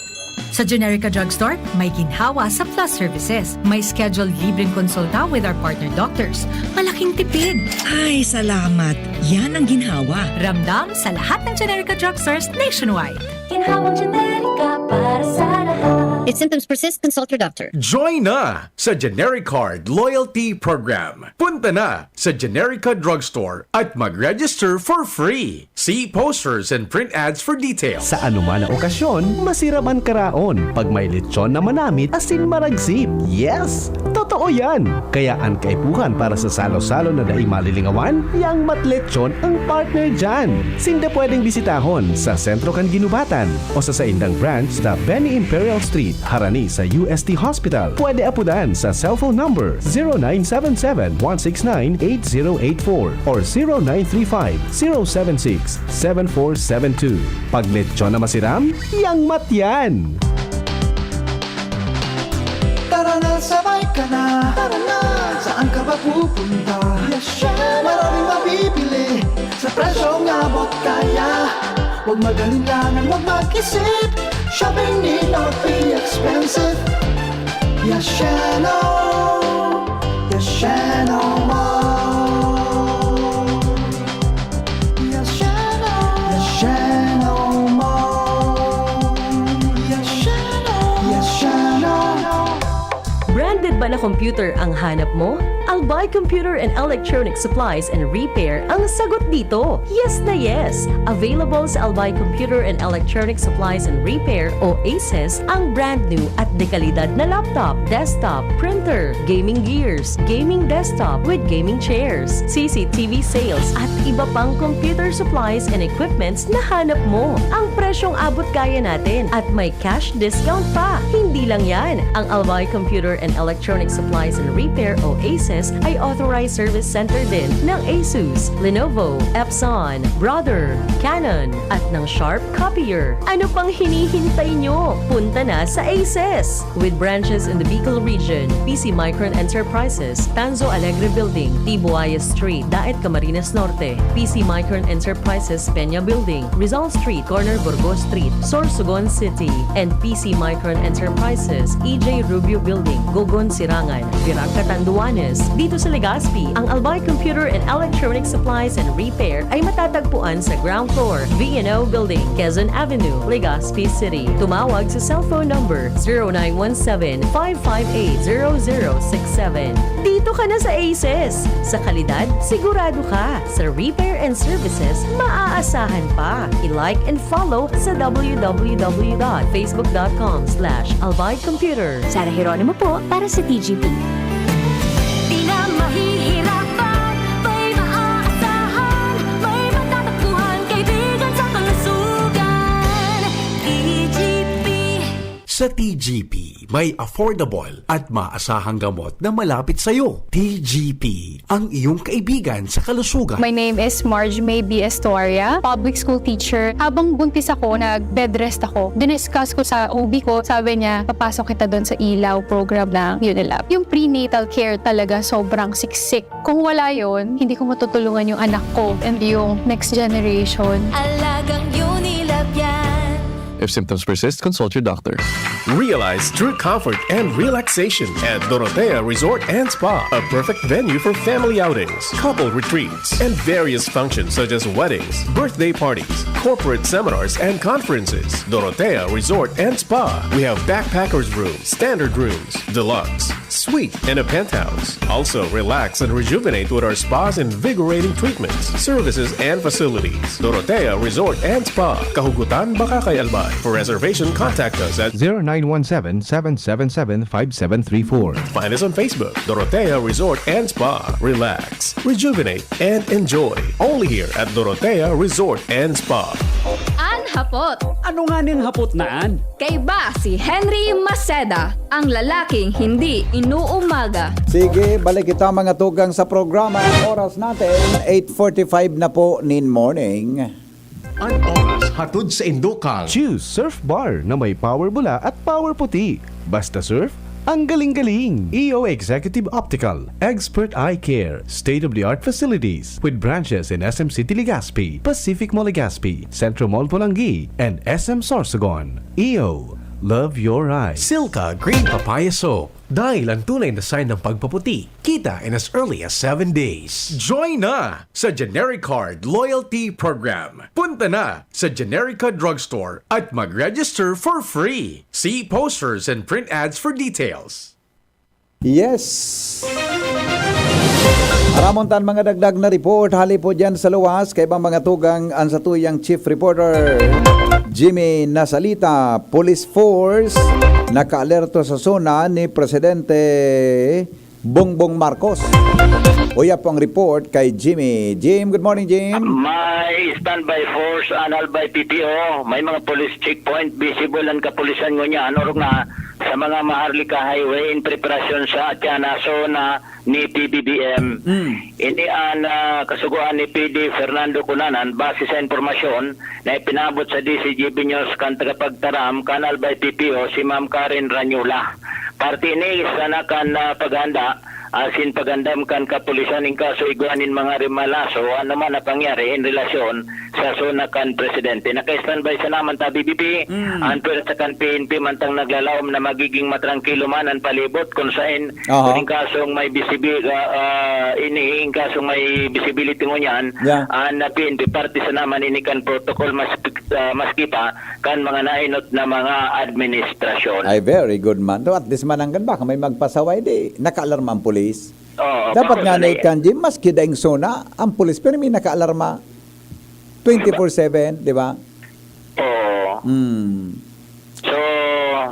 Sa Generica Drugstore, may ginhawa sa Plus Services. May scheduled libreng konsulta with our partner doctors. Malaking tipid. Ay, salamat. Yan ang ginhawa. Ramdam sa lahat ng Generica Drugstores nationwide. Ginhawang Generica para sa lahat. If symptoms persist, consult your doctor. Join na sa Genericard Loyalty Program. Punta na sa Generica Drugstore at mag-register for free. See posters and print ads for details. Sa anuman na okasyon, masiram an karaon pag may lechon na manamit asin maragsip. Yes! Totoo yan! Kaya an kaipuhan para sa salo-salo na dai malilingawan, yang Mat Lechon ang partner dyan. Sinda pwedeng bisitahon sa sentro kan Ginubatan o sa saindang branch sa Benny Imperial Street, harani sa U S T Hospital. Pwede apodan sa cellphone number zero nine seven seven, one six nine, eight zero eight four or zero nine three five, zero seven six, seven four seven two. Pag lechon na masiram, yang Mat yan! Tara na, sabay ka na. Tara na. Saan ka ba pupunta? Yes, syempre. Maraming mabibili sa presyong abot kaya. Huwag mag-alinlangan, huwag mag-isip. Shopping need not be expensive. Yes, Sheno. Yes, Sheno. Computer ang hanap mo? Albay Computer and Electronic Supplies and Repair ang sagot dito. Yes na yes! Available sa Albay Computer and Electronic Supplies and Repair o ACES ang brand new at dekalidad na laptop, desktop, printer, gaming gears, gaming desktop with gaming chairs, C C T V sales at iba pang computer supplies and equipments na hanap mo. Ang presyong abot kaya natin at may cash discount pa. Hindi lang yan, ang Albay Computer and Electronic Supplies and Repair o ACES ay authorized service center din ng Asus, Lenovo, Epson, Brother, Canon, at ng Sharp Copier. Ano pang hinihintay nyo? Punta na sa ACES! With branches in the Bicol region, P C Micron Enterprises, Tanzo Alegre Building, Tibuaya Street, Daet, Camarines Norte, P C Micron Enterprises, Peña Building, Rizal Street, corner Burgos Street, Sorsogon City, and P C Micron Enterprises, E J Rubio Building, Gogon, Sirangan, Virac, Catanduanes. Dito sa Legazpi, ang Albay Computer and Electronic Supplies and Repair ay matatagpuan sa ground floor, V and O Building, Quezon Avenue, Legazpi City. Tumawag sa cellphone number zero nine one seven, five five eight, zero zero six seven. Dito ka na sa ACES! Sa kalidad, sigurado ka! Sa repair and services, maaasahan pa! I-like and follow sa w w w dot facebook dot com slash albay computer. Sara Jeronimo po para sa T G P. Di na mahihirapan, may maaasahan, may matatagpuan, kaibigan sa kalusugan. T G P. Sa T G P, may affordable at maasahang gamot na malapit sa'yo. T G P, ang iyong kaibigan sa kalusugan. My name is Marge May B. Estoria, public school teacher. Habang buntis ako, nag-bed rest ako. Diniscuss ko sa O B ko, sabi niya, "Papasok kita doon sa ilaw program ng Unilab." Yung prenatal care talaga, sobrang siksik. Kung wala yon, hindi ko matutulungan yung anak ko and yung next generation. Alagang Unilab yan. If symptoms persist, consult your doctor. Realize true comfort and relaxation at Dorotea Resort and Spa, a perfect venue for family outings, couple retreats, and various functions such as weddings, birthday parties, corporate seminars, and conferences. Dorotea Resort and Spa. We have backpackers room, standard rooms, deluxe, suite, and a penthouse. Also, relax and rejuvenate with our spa's invigorating treatments, services, and facilities. Dorotea Resort and Spa, Kahugutan, Bacacay, Albay. For reservation, contact us at zero nine one seven, seven seven seven, five seven three four. Find us on Facebook, Dorotea Resort and Spa. Relax, rejuvenate, and enjoy. Only here at Dorotea Resort and Spa. An hapot. Ano nga ning hapot na an? Kaiba si Henry Maceda, ang lalaking hindi inuumaga. Sige, balik kita, mga tugang, sa programa. Ang oras natin, eight forty-five na po nin morning. An oras hatod sa Indokal. Choose Surf Bar na may power bula at power puti. Basta surf, ang galing-galing. E O Executive Optical, expert eye care, state-of-the-art facilities with branches in S M City Legazpi, Pacific Mall Legazpi, Centro Mall Polangui, and S M Sorsogon. E O, love your eyes. Silka Green Papaya Soap. Dahil ang tunay na sign ng pagpaputi, kita in as early as seven days. Join na sa Generic Card Loyalty Program. Punta na sa Generica Drugstore at mag-register for free. See posters and print ads for details. Yes. Aramon tan mga dagdag na report hali po dyan sa luwas, kay ibang mga tugang an satuyang chief reporter, Jimmy Nasalita. Police Force nakaalerto sa zona ni Presidente Bongbong Marcos. Uya po ang report kay Jimmy. Jim, good morning, Jim. May standby force an Albay P P O. May mga police checkpoint visible an kapulisan ngunyan, orog na sa mga Maharlika Highway in preparasyon sa atyanaso na ni P B B M. Mm. Ini an, ah, kasugoan ni P D Fernando Cunanan base sa impormasyon na ipinabot sa D Z G B News kan tagapagtaram kan Albay P P O, si Ma'am Karen Ranyola. Parte ini sana kan, ah, paghanda asin pag-andam kan kapulisan in kaso igwa nin mga rimalaso, ano man na pangyari in relasyon sa SONA kan presidente. Naka-standby sana man ta, B B P, Mm. an pwersa kan P N P mantang naglalaom na magiging matrangkilo man an palibot kun saen Aha. kun in kasong may visibi-, ah, ah, ini, in kasong may visibility ngunyan, Yeah. an, ah, P N P parte sana man ini kan protocol mas-, ah, maski pa kan mga nainot na mga administrasyon. Ay, very good man. So, at least mananggan baka may magpasaway, di nakaalarma ang pulis. Oo, Dapat bako nga sana na yan. Kanji, maski daing SONA, ang pulis, pero may nakaalarma. Twenty-four seven, di ba? Oo. Hmm. So,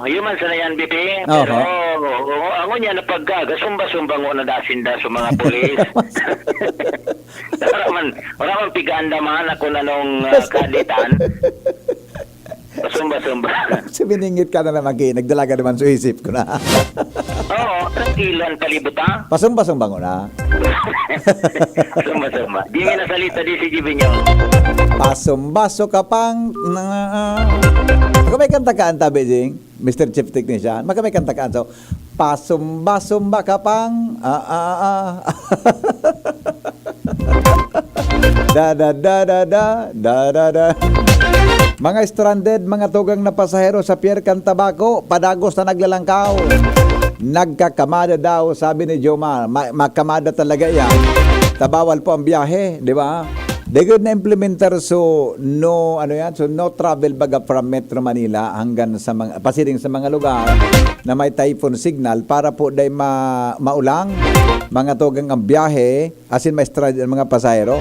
yun man sana yan, B P. Pero, Oho. oo, ang unya na pagka, gasumba-sumba ngo na dasin da sa mga pulis. Wala man, wala man pigaandaman ako na nung, ah, kaditan. Pasumba-sumba. Siminingit ka na naman, Ki. Nagdala ka naman sa isip ko na. Oo, trangkilo an palibot, ha? Pasumba-sumba ko na. Pasumba-sumba. Di may nasalita di si G B nyo. Pasumbaso ka pang, na, magkamay kanta ka, Anta Beijing, Mister Chief Technician. Magkamay kanta ka, so, pasumba-sumba ka pang, ah, ah, ah. Da, da, da, da, da, da, da, da. Mga stranded, mga tugang na pasahero sa Pier kan Tabaco, padagos na naglalangkaw. Nagkakamada daw, sabi ni Jomar. Ma-, makamada talaga yan. Tabawal po ang biyahe, di ba? Di gud na-implementar, so no, ano yan? So no travel baga from Metro Manila hanggang sa mga, pasiring sa mga lugar na may typhoon signal para po dai ma-, maulang mga tugang ang biyahe. Asin ma-stranded ang mga pasahero.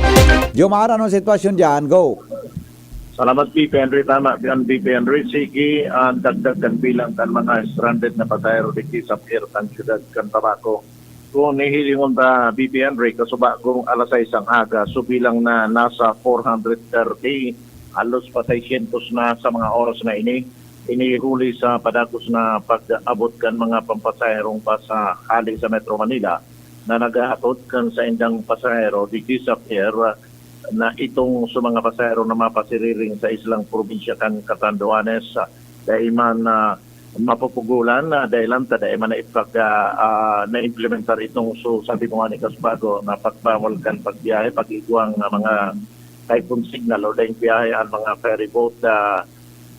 Jomar, anong sitwasyon diyan? Go. Salamat, B P Henry. Tama, kan B P Henry. Sige, ang dagdag kan bilang kan mga stranded na pasahero digdi sa pier kan siyudad kan Tabaco. Kung hihilingon ta, B P Henry, kasuba kung alas sais ang aga, so bilang na nasa four hundred thirty, halos pa seiscientos na sa mga oras na ini. Ini huli sa padagos na pag-abot kan mga pampasaherong bus sa hali sa Metro Manila na naghahatod kan saindang pasahero digdi sa pier na itong sa mga pasahero na mapasiriring sa islang probinsya kan Catanduanes, dai man, ah, mapupugulan, ah, dahil lang ta dai man naipag-, ah, ah, naimplementar itong, so, sabi ko nga ni Kasbago, na pagbawal kan pagbiyahe, pag-igwang na mga typhoon signal o daing biyahe ang mga ferry boat, ah,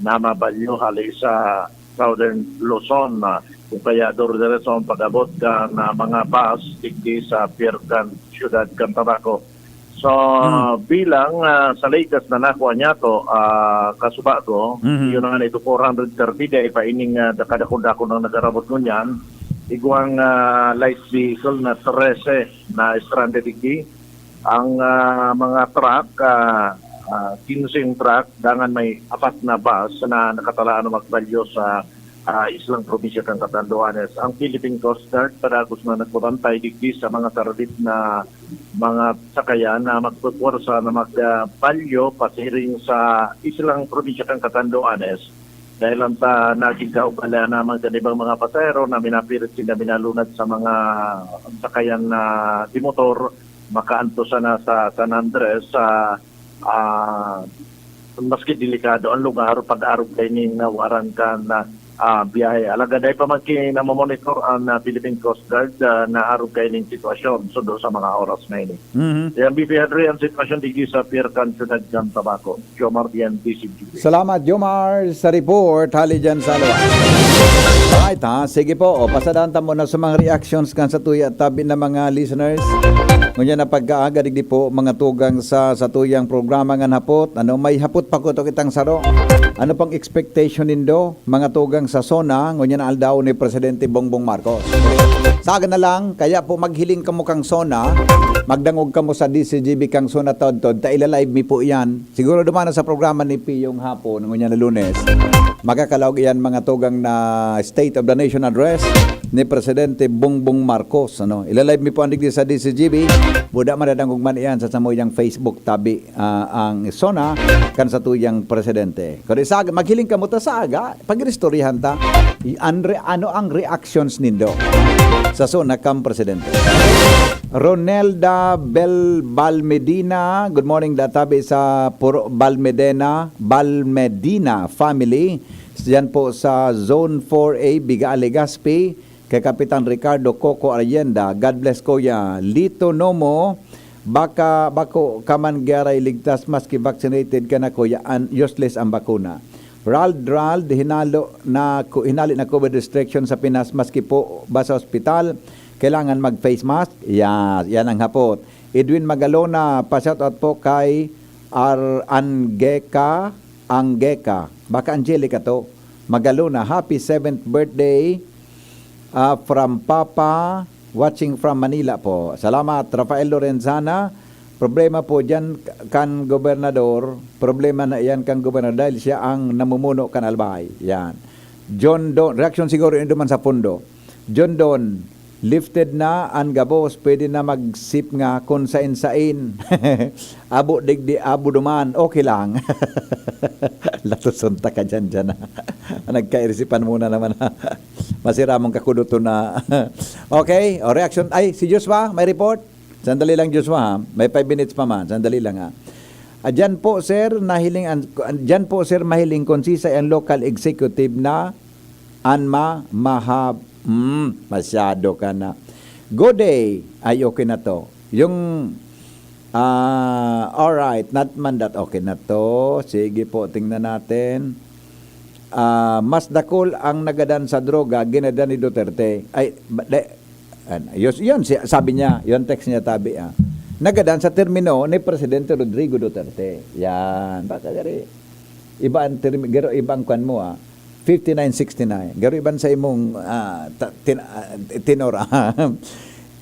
na mabalyo hali sa Southern Luzon, ah, kung kaya duro diretso ang pag-abot kan, ah, mga bus digdi sa pier kan siyudad kan Tabaco. So, Hmm. bilang, ah, sa latest na nakuha niya to, ah, kasuba ko, Mhm. yun na nga nito, four hundred thirty, dai pa ining, ah, kadakul-dakul nang nag-arabot ngunyan. Igwang, ah, light vehicle na trese na stranded digdi. Ang, ah, mga truck, ah, ah, quince ang truck, dangan may apat na bus na nakatalaan na magbalyo sa, ah, islang probinsya kan Catanduanes. Ang Philippine Coast Guard padagos na nagbabantay digdi sa mga sardit na mga sakayan na magpupuwersa na mag, ah, balyo pasiring sa islang probinsya kan Catanduanes. Dahil lang ta naging kaugalian naman kan ibang mga pasahero na minapilit sinda minalunad sa mga sakayan na di motor, makaantos sana sa San Andres, sa, ah, maski delikado ang lugar, pag-arog kaining nawaran kan, ah, biyahe. Alagad ay pa man kinamomonitor ang, ah, Philippine Coast Guard, ah, na arog kaining sitwasyon sundo sa mga oras na ini. Mhm. Yan, B P Henry, ang sitwasyon digdi sa Pier kan Siyudad kan Tabaco. Jomar Bien, D C G B. Salamat, Jomar, sa report. Hali dyan sa Alwa. Right, ha? Sige po. O, pasadahan ta muna sa mga reactions kan sa tuya tabi na mga listeners. Ngunyan na pagkaaga, digdi po, mga tugang sa, sa tuyang programa ngan hapot. Ano, may hapot pa ko to kitang saro. Ano pang expectation nindo, mga tugang sa SONA, ngunyan na aldaw ni Presidente Bongbong Marcos? Saga na lang, kaya po maghiling kamo kang SONA, magdangog kamo sa D C G B kang SONA Todtod, ta ilalive mi po iyan. Siguro duman na sa programa ni Piyong hapon, ngunyan na Lunes, makakalaog iyan mga tugang na State of the Nation Address ni Presidente Bongbong Marcos. Ano? Ilalive mi po ang digdi sa D C G B. Buda madadangog man iyan sa samuyang Facebook tabi, ah, ang SONA kan sa tuyang presidente. Kung sa aga, maghiling kamo ta sa aga, pag-iristoryahan ta, i-, an re-, ano ang reactions nindo sa SONA kan presidente? Ronelda Bel Balmedina, good morning, databi sa Puro Balmedena, Balmedina family. Diyan po sa Zone four A, Biga, Legazpi. kay Kapitan Ricardo Coco Arienda. God bless, Kuya. Lito Nomo, baka bako ka man gyaray ligtas maski vaccinated ka na, Kuya, an useless ang bakuna. Rald, Rald, hinalo na, ku- hinali na COVID restriction sa Pinas maski po ba sa ospital, kailangan mag-face mask? Ya, yan ang hapot. Edwin Magalona, pa-shoutout po kay Ar Angeka, Angeka. Baka Angelica to. Magalona, happy seventh birthday, ah, from Papa, watching from Manila po. Salamat, Rafael Lorenzana. Problema po diyan kan gobernador. Problema na iyan kan gobernador dahil siya ang namumuno kan Albay. Yan. John Don, reaksyon siguro yun duman sa pundo. John Don, lifted na an gabos, pwede na magsip nga kun sain-sain. Abo digdi, abo duman, okay lang. Latuson ta ka dyan, dyan, ah. Nagkairisipan muna naman, ah. Masiramong kakuduto na. Okay, o reaction. Ay, si Joshua, may report? Sandali lang, Joshua, ha? May five minutes pa man. Sandali lang, ha? Ah, dyan po, sir, nahiling an, dyan po, sir, mahiling konsisay ang local executive na an ma, mahab, hmm, masyado ka na. Good day. Ay, okay na to. Yung, ah, alright, not man that, okay na to. Sige po, tingnan natin. Ah, mas dakul ang nagadan sa droga, ginadan ni Duterte. Ay, ba- de, an- yun, yun, si- sabi niya, yun text niya, tabi, ah. Nagadan sa termino ni Presidente Rodrigo Duterte. Yan, baka gari. Iba ang termi-, garo iba ang kwan mo, ah. Fifty-nine sixty-nine. Garo iban sa imong, ah, ta- tin- ah, tenor, ah.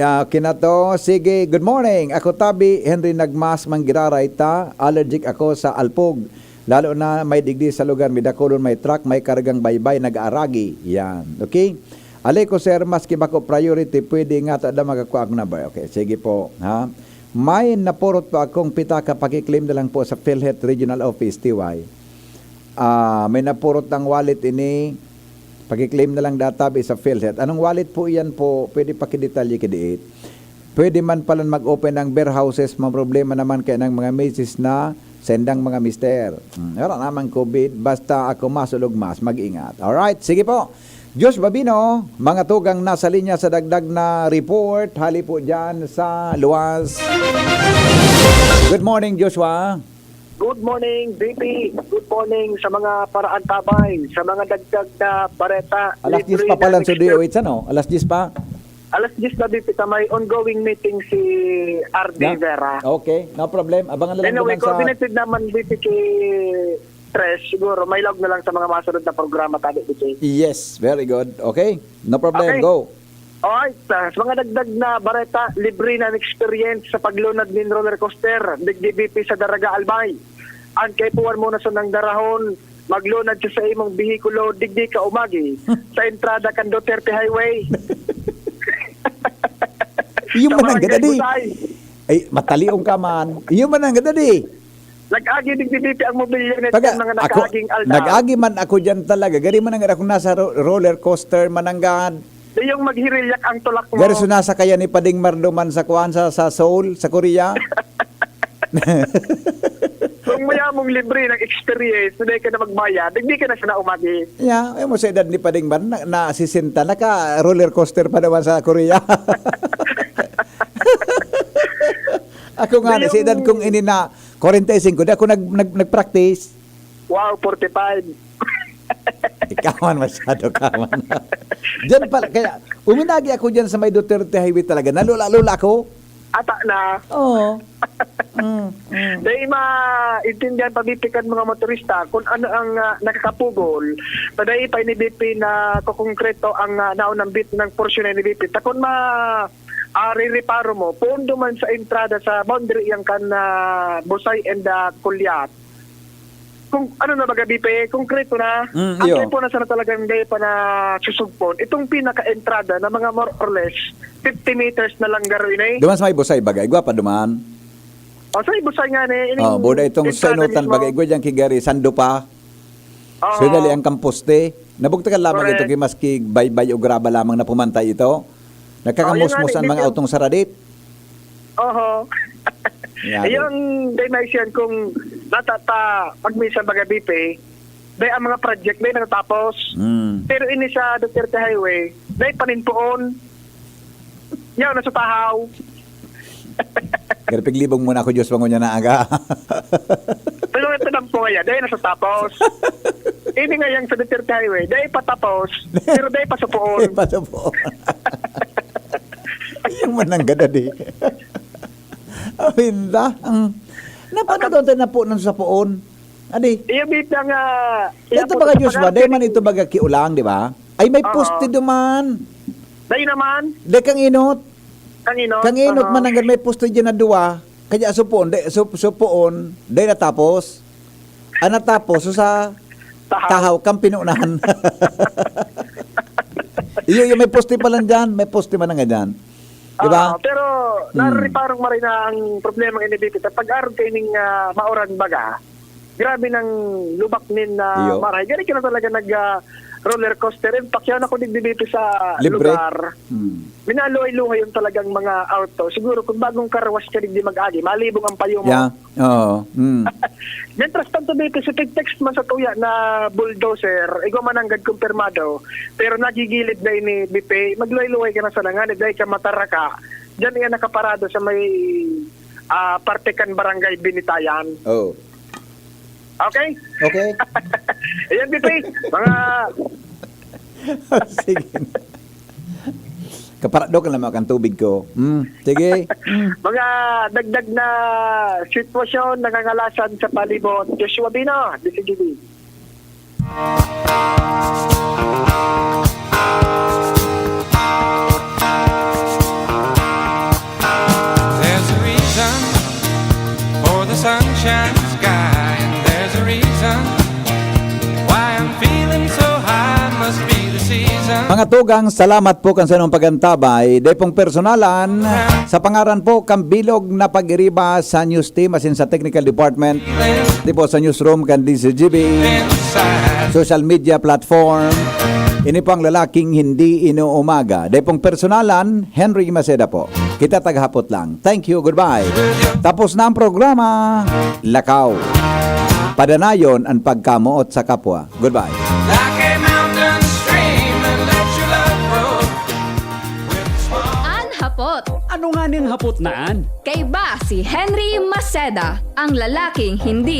Ah, kinato, sige, good morning. Ako tabi, Henry Nagmas, manggiraray ta. Allergic ako sa alpog. Lalo na may digdi sa lugar, may dakulon, may truck, may kargang baybay, nag-aaragi. Yan. Okay? Alay ko, sir, maski bako priority, pwede nga ta da magkakuha akong number. Okay, sige po. Ha? May napurot po akong pitaka, pakiklaim na lang po sa PhilHealth Regional Office, T Y. Ah, may napurot ang wallet ini, pakiklaim na lang data sa PhilHealth. Anong wallet po iyan po? Pwede pakidetalye kidiit. Pwede man palan mag-open ng warehouses, may problema naman kaya ng mga misis na sendang mga mister. Hmm, wala naman COVID, basta ako masulog mas, mag-ingat. Alright, sige po. Diyos Babino, mga tugang nasa linya sa dagdag na report, hali po dyan sa luwas. Good morning, Joshua. Good morning, V P. Good morning sa mga paraantabay, sa mga dagdag na bareta. Alas diyes pa pala ang studio, wait, ano? Alas diyes pa? Alas diyes na, V P, ta may ongoing meeting si R D Yeah? Vera. Okay, no problem. Abangan na lang Anyway, naman sa coordinated naman, V P, kay Tres. Siguro, may log na lang sa mga masunod na programa, tabi, V P. Yes, very good. Okay, no problem. Okay. Go. Alright, sa, sa mga dagdag na bareta, libre na an experience sa paglunad nin roller coaster, digdi V P sa Daraga Albay. An kaipuhan mo na sa nang darahon, maglunad siya sa imong behikulo, digdi ka umagi, sa entrada kan Duterte Highway. Iyo Sa man ang barangay gadadi. Busay. Ay, matalion ka man. Iyo man ang gadadi. Nag-agi digdi V P ang mobilya na Taga, dyan, mga ako, nakaaging aldaw. Nag-agi man ako dyan talaga. Gari man ang akong nasa ro-, roller coaster, mananggad. Di yung maghirilyak ang tulak mo. Gari sunasakayan ni Pading Mardo man sa kuwan, sa, sa Seoul, sa Korea. Kung maya mong libre ng experience, na dahil ka na magbayad, hindi ka na sana umagi. Yeah, ay mo sa edad ni Pading Mar, na, na sesenta, naka roller coaster pa naman sa Korea. Ako nga, Di sa edad yung kong ini na kwarenta y singko, di ako nag, nag, nag-practice. Wow, forty-five. Ikaw man, masyado ka man. Diyan pala, kaya, uminagi ako diyan sa may Duterte Highway talaga. Nalula-lula ako. Ata na. Oo. Mm, mm. Dahil maintindihan pa, V P, kan mga motorista kung ano ang, ah, nakakapugol. Padai pa ini, V P, na kukongkreto ang, ah, naunang bit ng porsyon na ini, V P. Ta kun ma, ah, rereparo mo, poon duman sa entrada sa boundary yang kan, ah, Busay and, ah, Kulyat. Kung ano na baga, V P, konkreto na. Mm, Ang iyo. Kaipuhan na sana talagang dai pa nasusugpon. Itong pinaka-entrada na mga more or less fifty meters na lang garo ini. Duman sa may Busay bagay, igwa pa duman. O, sa may Busay nga ni, ining Oh, buda itong entrada sainutan mismo. Bagay, igwa dyan kay Gary, sando pa. Oo. So, dali ang kamposte. Nabugtakan lamang Correct. Ito kay maski baybay o graba lamang na pumantay ito. Nagkakamusmos Oh, yun nga, ang mga medyo autong saradit. Oho. Yari. Yung dimension kung natata, pag minsan baga, V P, dai ang mga project, dai natatapos. Mm. Pero ini sa Duterte Highway, Dai pa nin poon. Yaw na sa tahaw. Gari, piglibong muna ako, Diyos, pangunya na aga. Pero ito lang po kaya, dai na sa tapos. Ini nga yang sa Duterte Highway, dai pa tapos, pero dai pa sa poon. Dai pa sa poon. Yung mananggad, adi. Awinda. Ang, napano daw tayo na po ng sa poon? Adi. Iyo, bit nga, Ito baga, Diyos ba? Dai man ito baga kiulang, di ba? Ay, may poste duman. Dai naman. Dai kang inot. Kang inot. Kang inot man, hanggang may poste dyan na duwa. Kaya supon, dai, sup-, supon, dai natapos. Ang natapos, so sa tahaw, kang pinunahan. Iyo, iyo, may poste pa lang dyan. May poste man nga dyan. Di ba? Ah, pero, nareparong maray na ang problema ini dito, sa pag-arog kaining, ah, mauran baga, grabe nang lubak nin, ah, Iyo. Maray. Gani ka na talaga nag, ah, roller coaster. In fact, yan ako digdi dito sa Libre? Lugar. Hmm. Minaluhay-luhay yung talagang mga auto. Siguro kung bagong car wash ka digdi mag-agi, malibong ang payo mo. Yeah. Oo. Mm. Mientras tanto, dito, si tig-text man sa tuya na bulldozer, igwa man nanggad kumpirmado, pero nagigilid na ini, Bipe, magluhay-luhay ka na sa langan, dai ka mataraka. Diyan iya nakaparado sa may, ah, parte kan Barangay Binitayan. Oh. Okay? Okay. Ayan, Bipe, mga Sige. Kaparadok na lang kan tubig ko. Hmm, sige. Hmm. Mga dagdag na sitwasyon, nangangalasan sa palibot. Joshua Bino, D C G B. There's a reason for the sunshine sky, and there's a reason why I'm feeling so high. Must be the season. Mga tugang, salamat po kan sanong pagantabay. Dai pong personalan, sa pangaran po kan bilog na pag-iriba sa news team, asin sa technical department, di po sa newsroom kan D C G B, social media platform. Ini po ang lalaking hindi inuumaga. Dai pong personalan, Henry Maceda po. Kita taghapot lang. Thank you, goodbye. Tapos na ang programa. Lakaw. Padanayon ang pagkamoot sa kapwa. Goodbye. Like a mountain stream that lets your love grow. An hapot. Ano nga ning hapot na an? Kaiba si Henry Maceda, ang lalaking hindi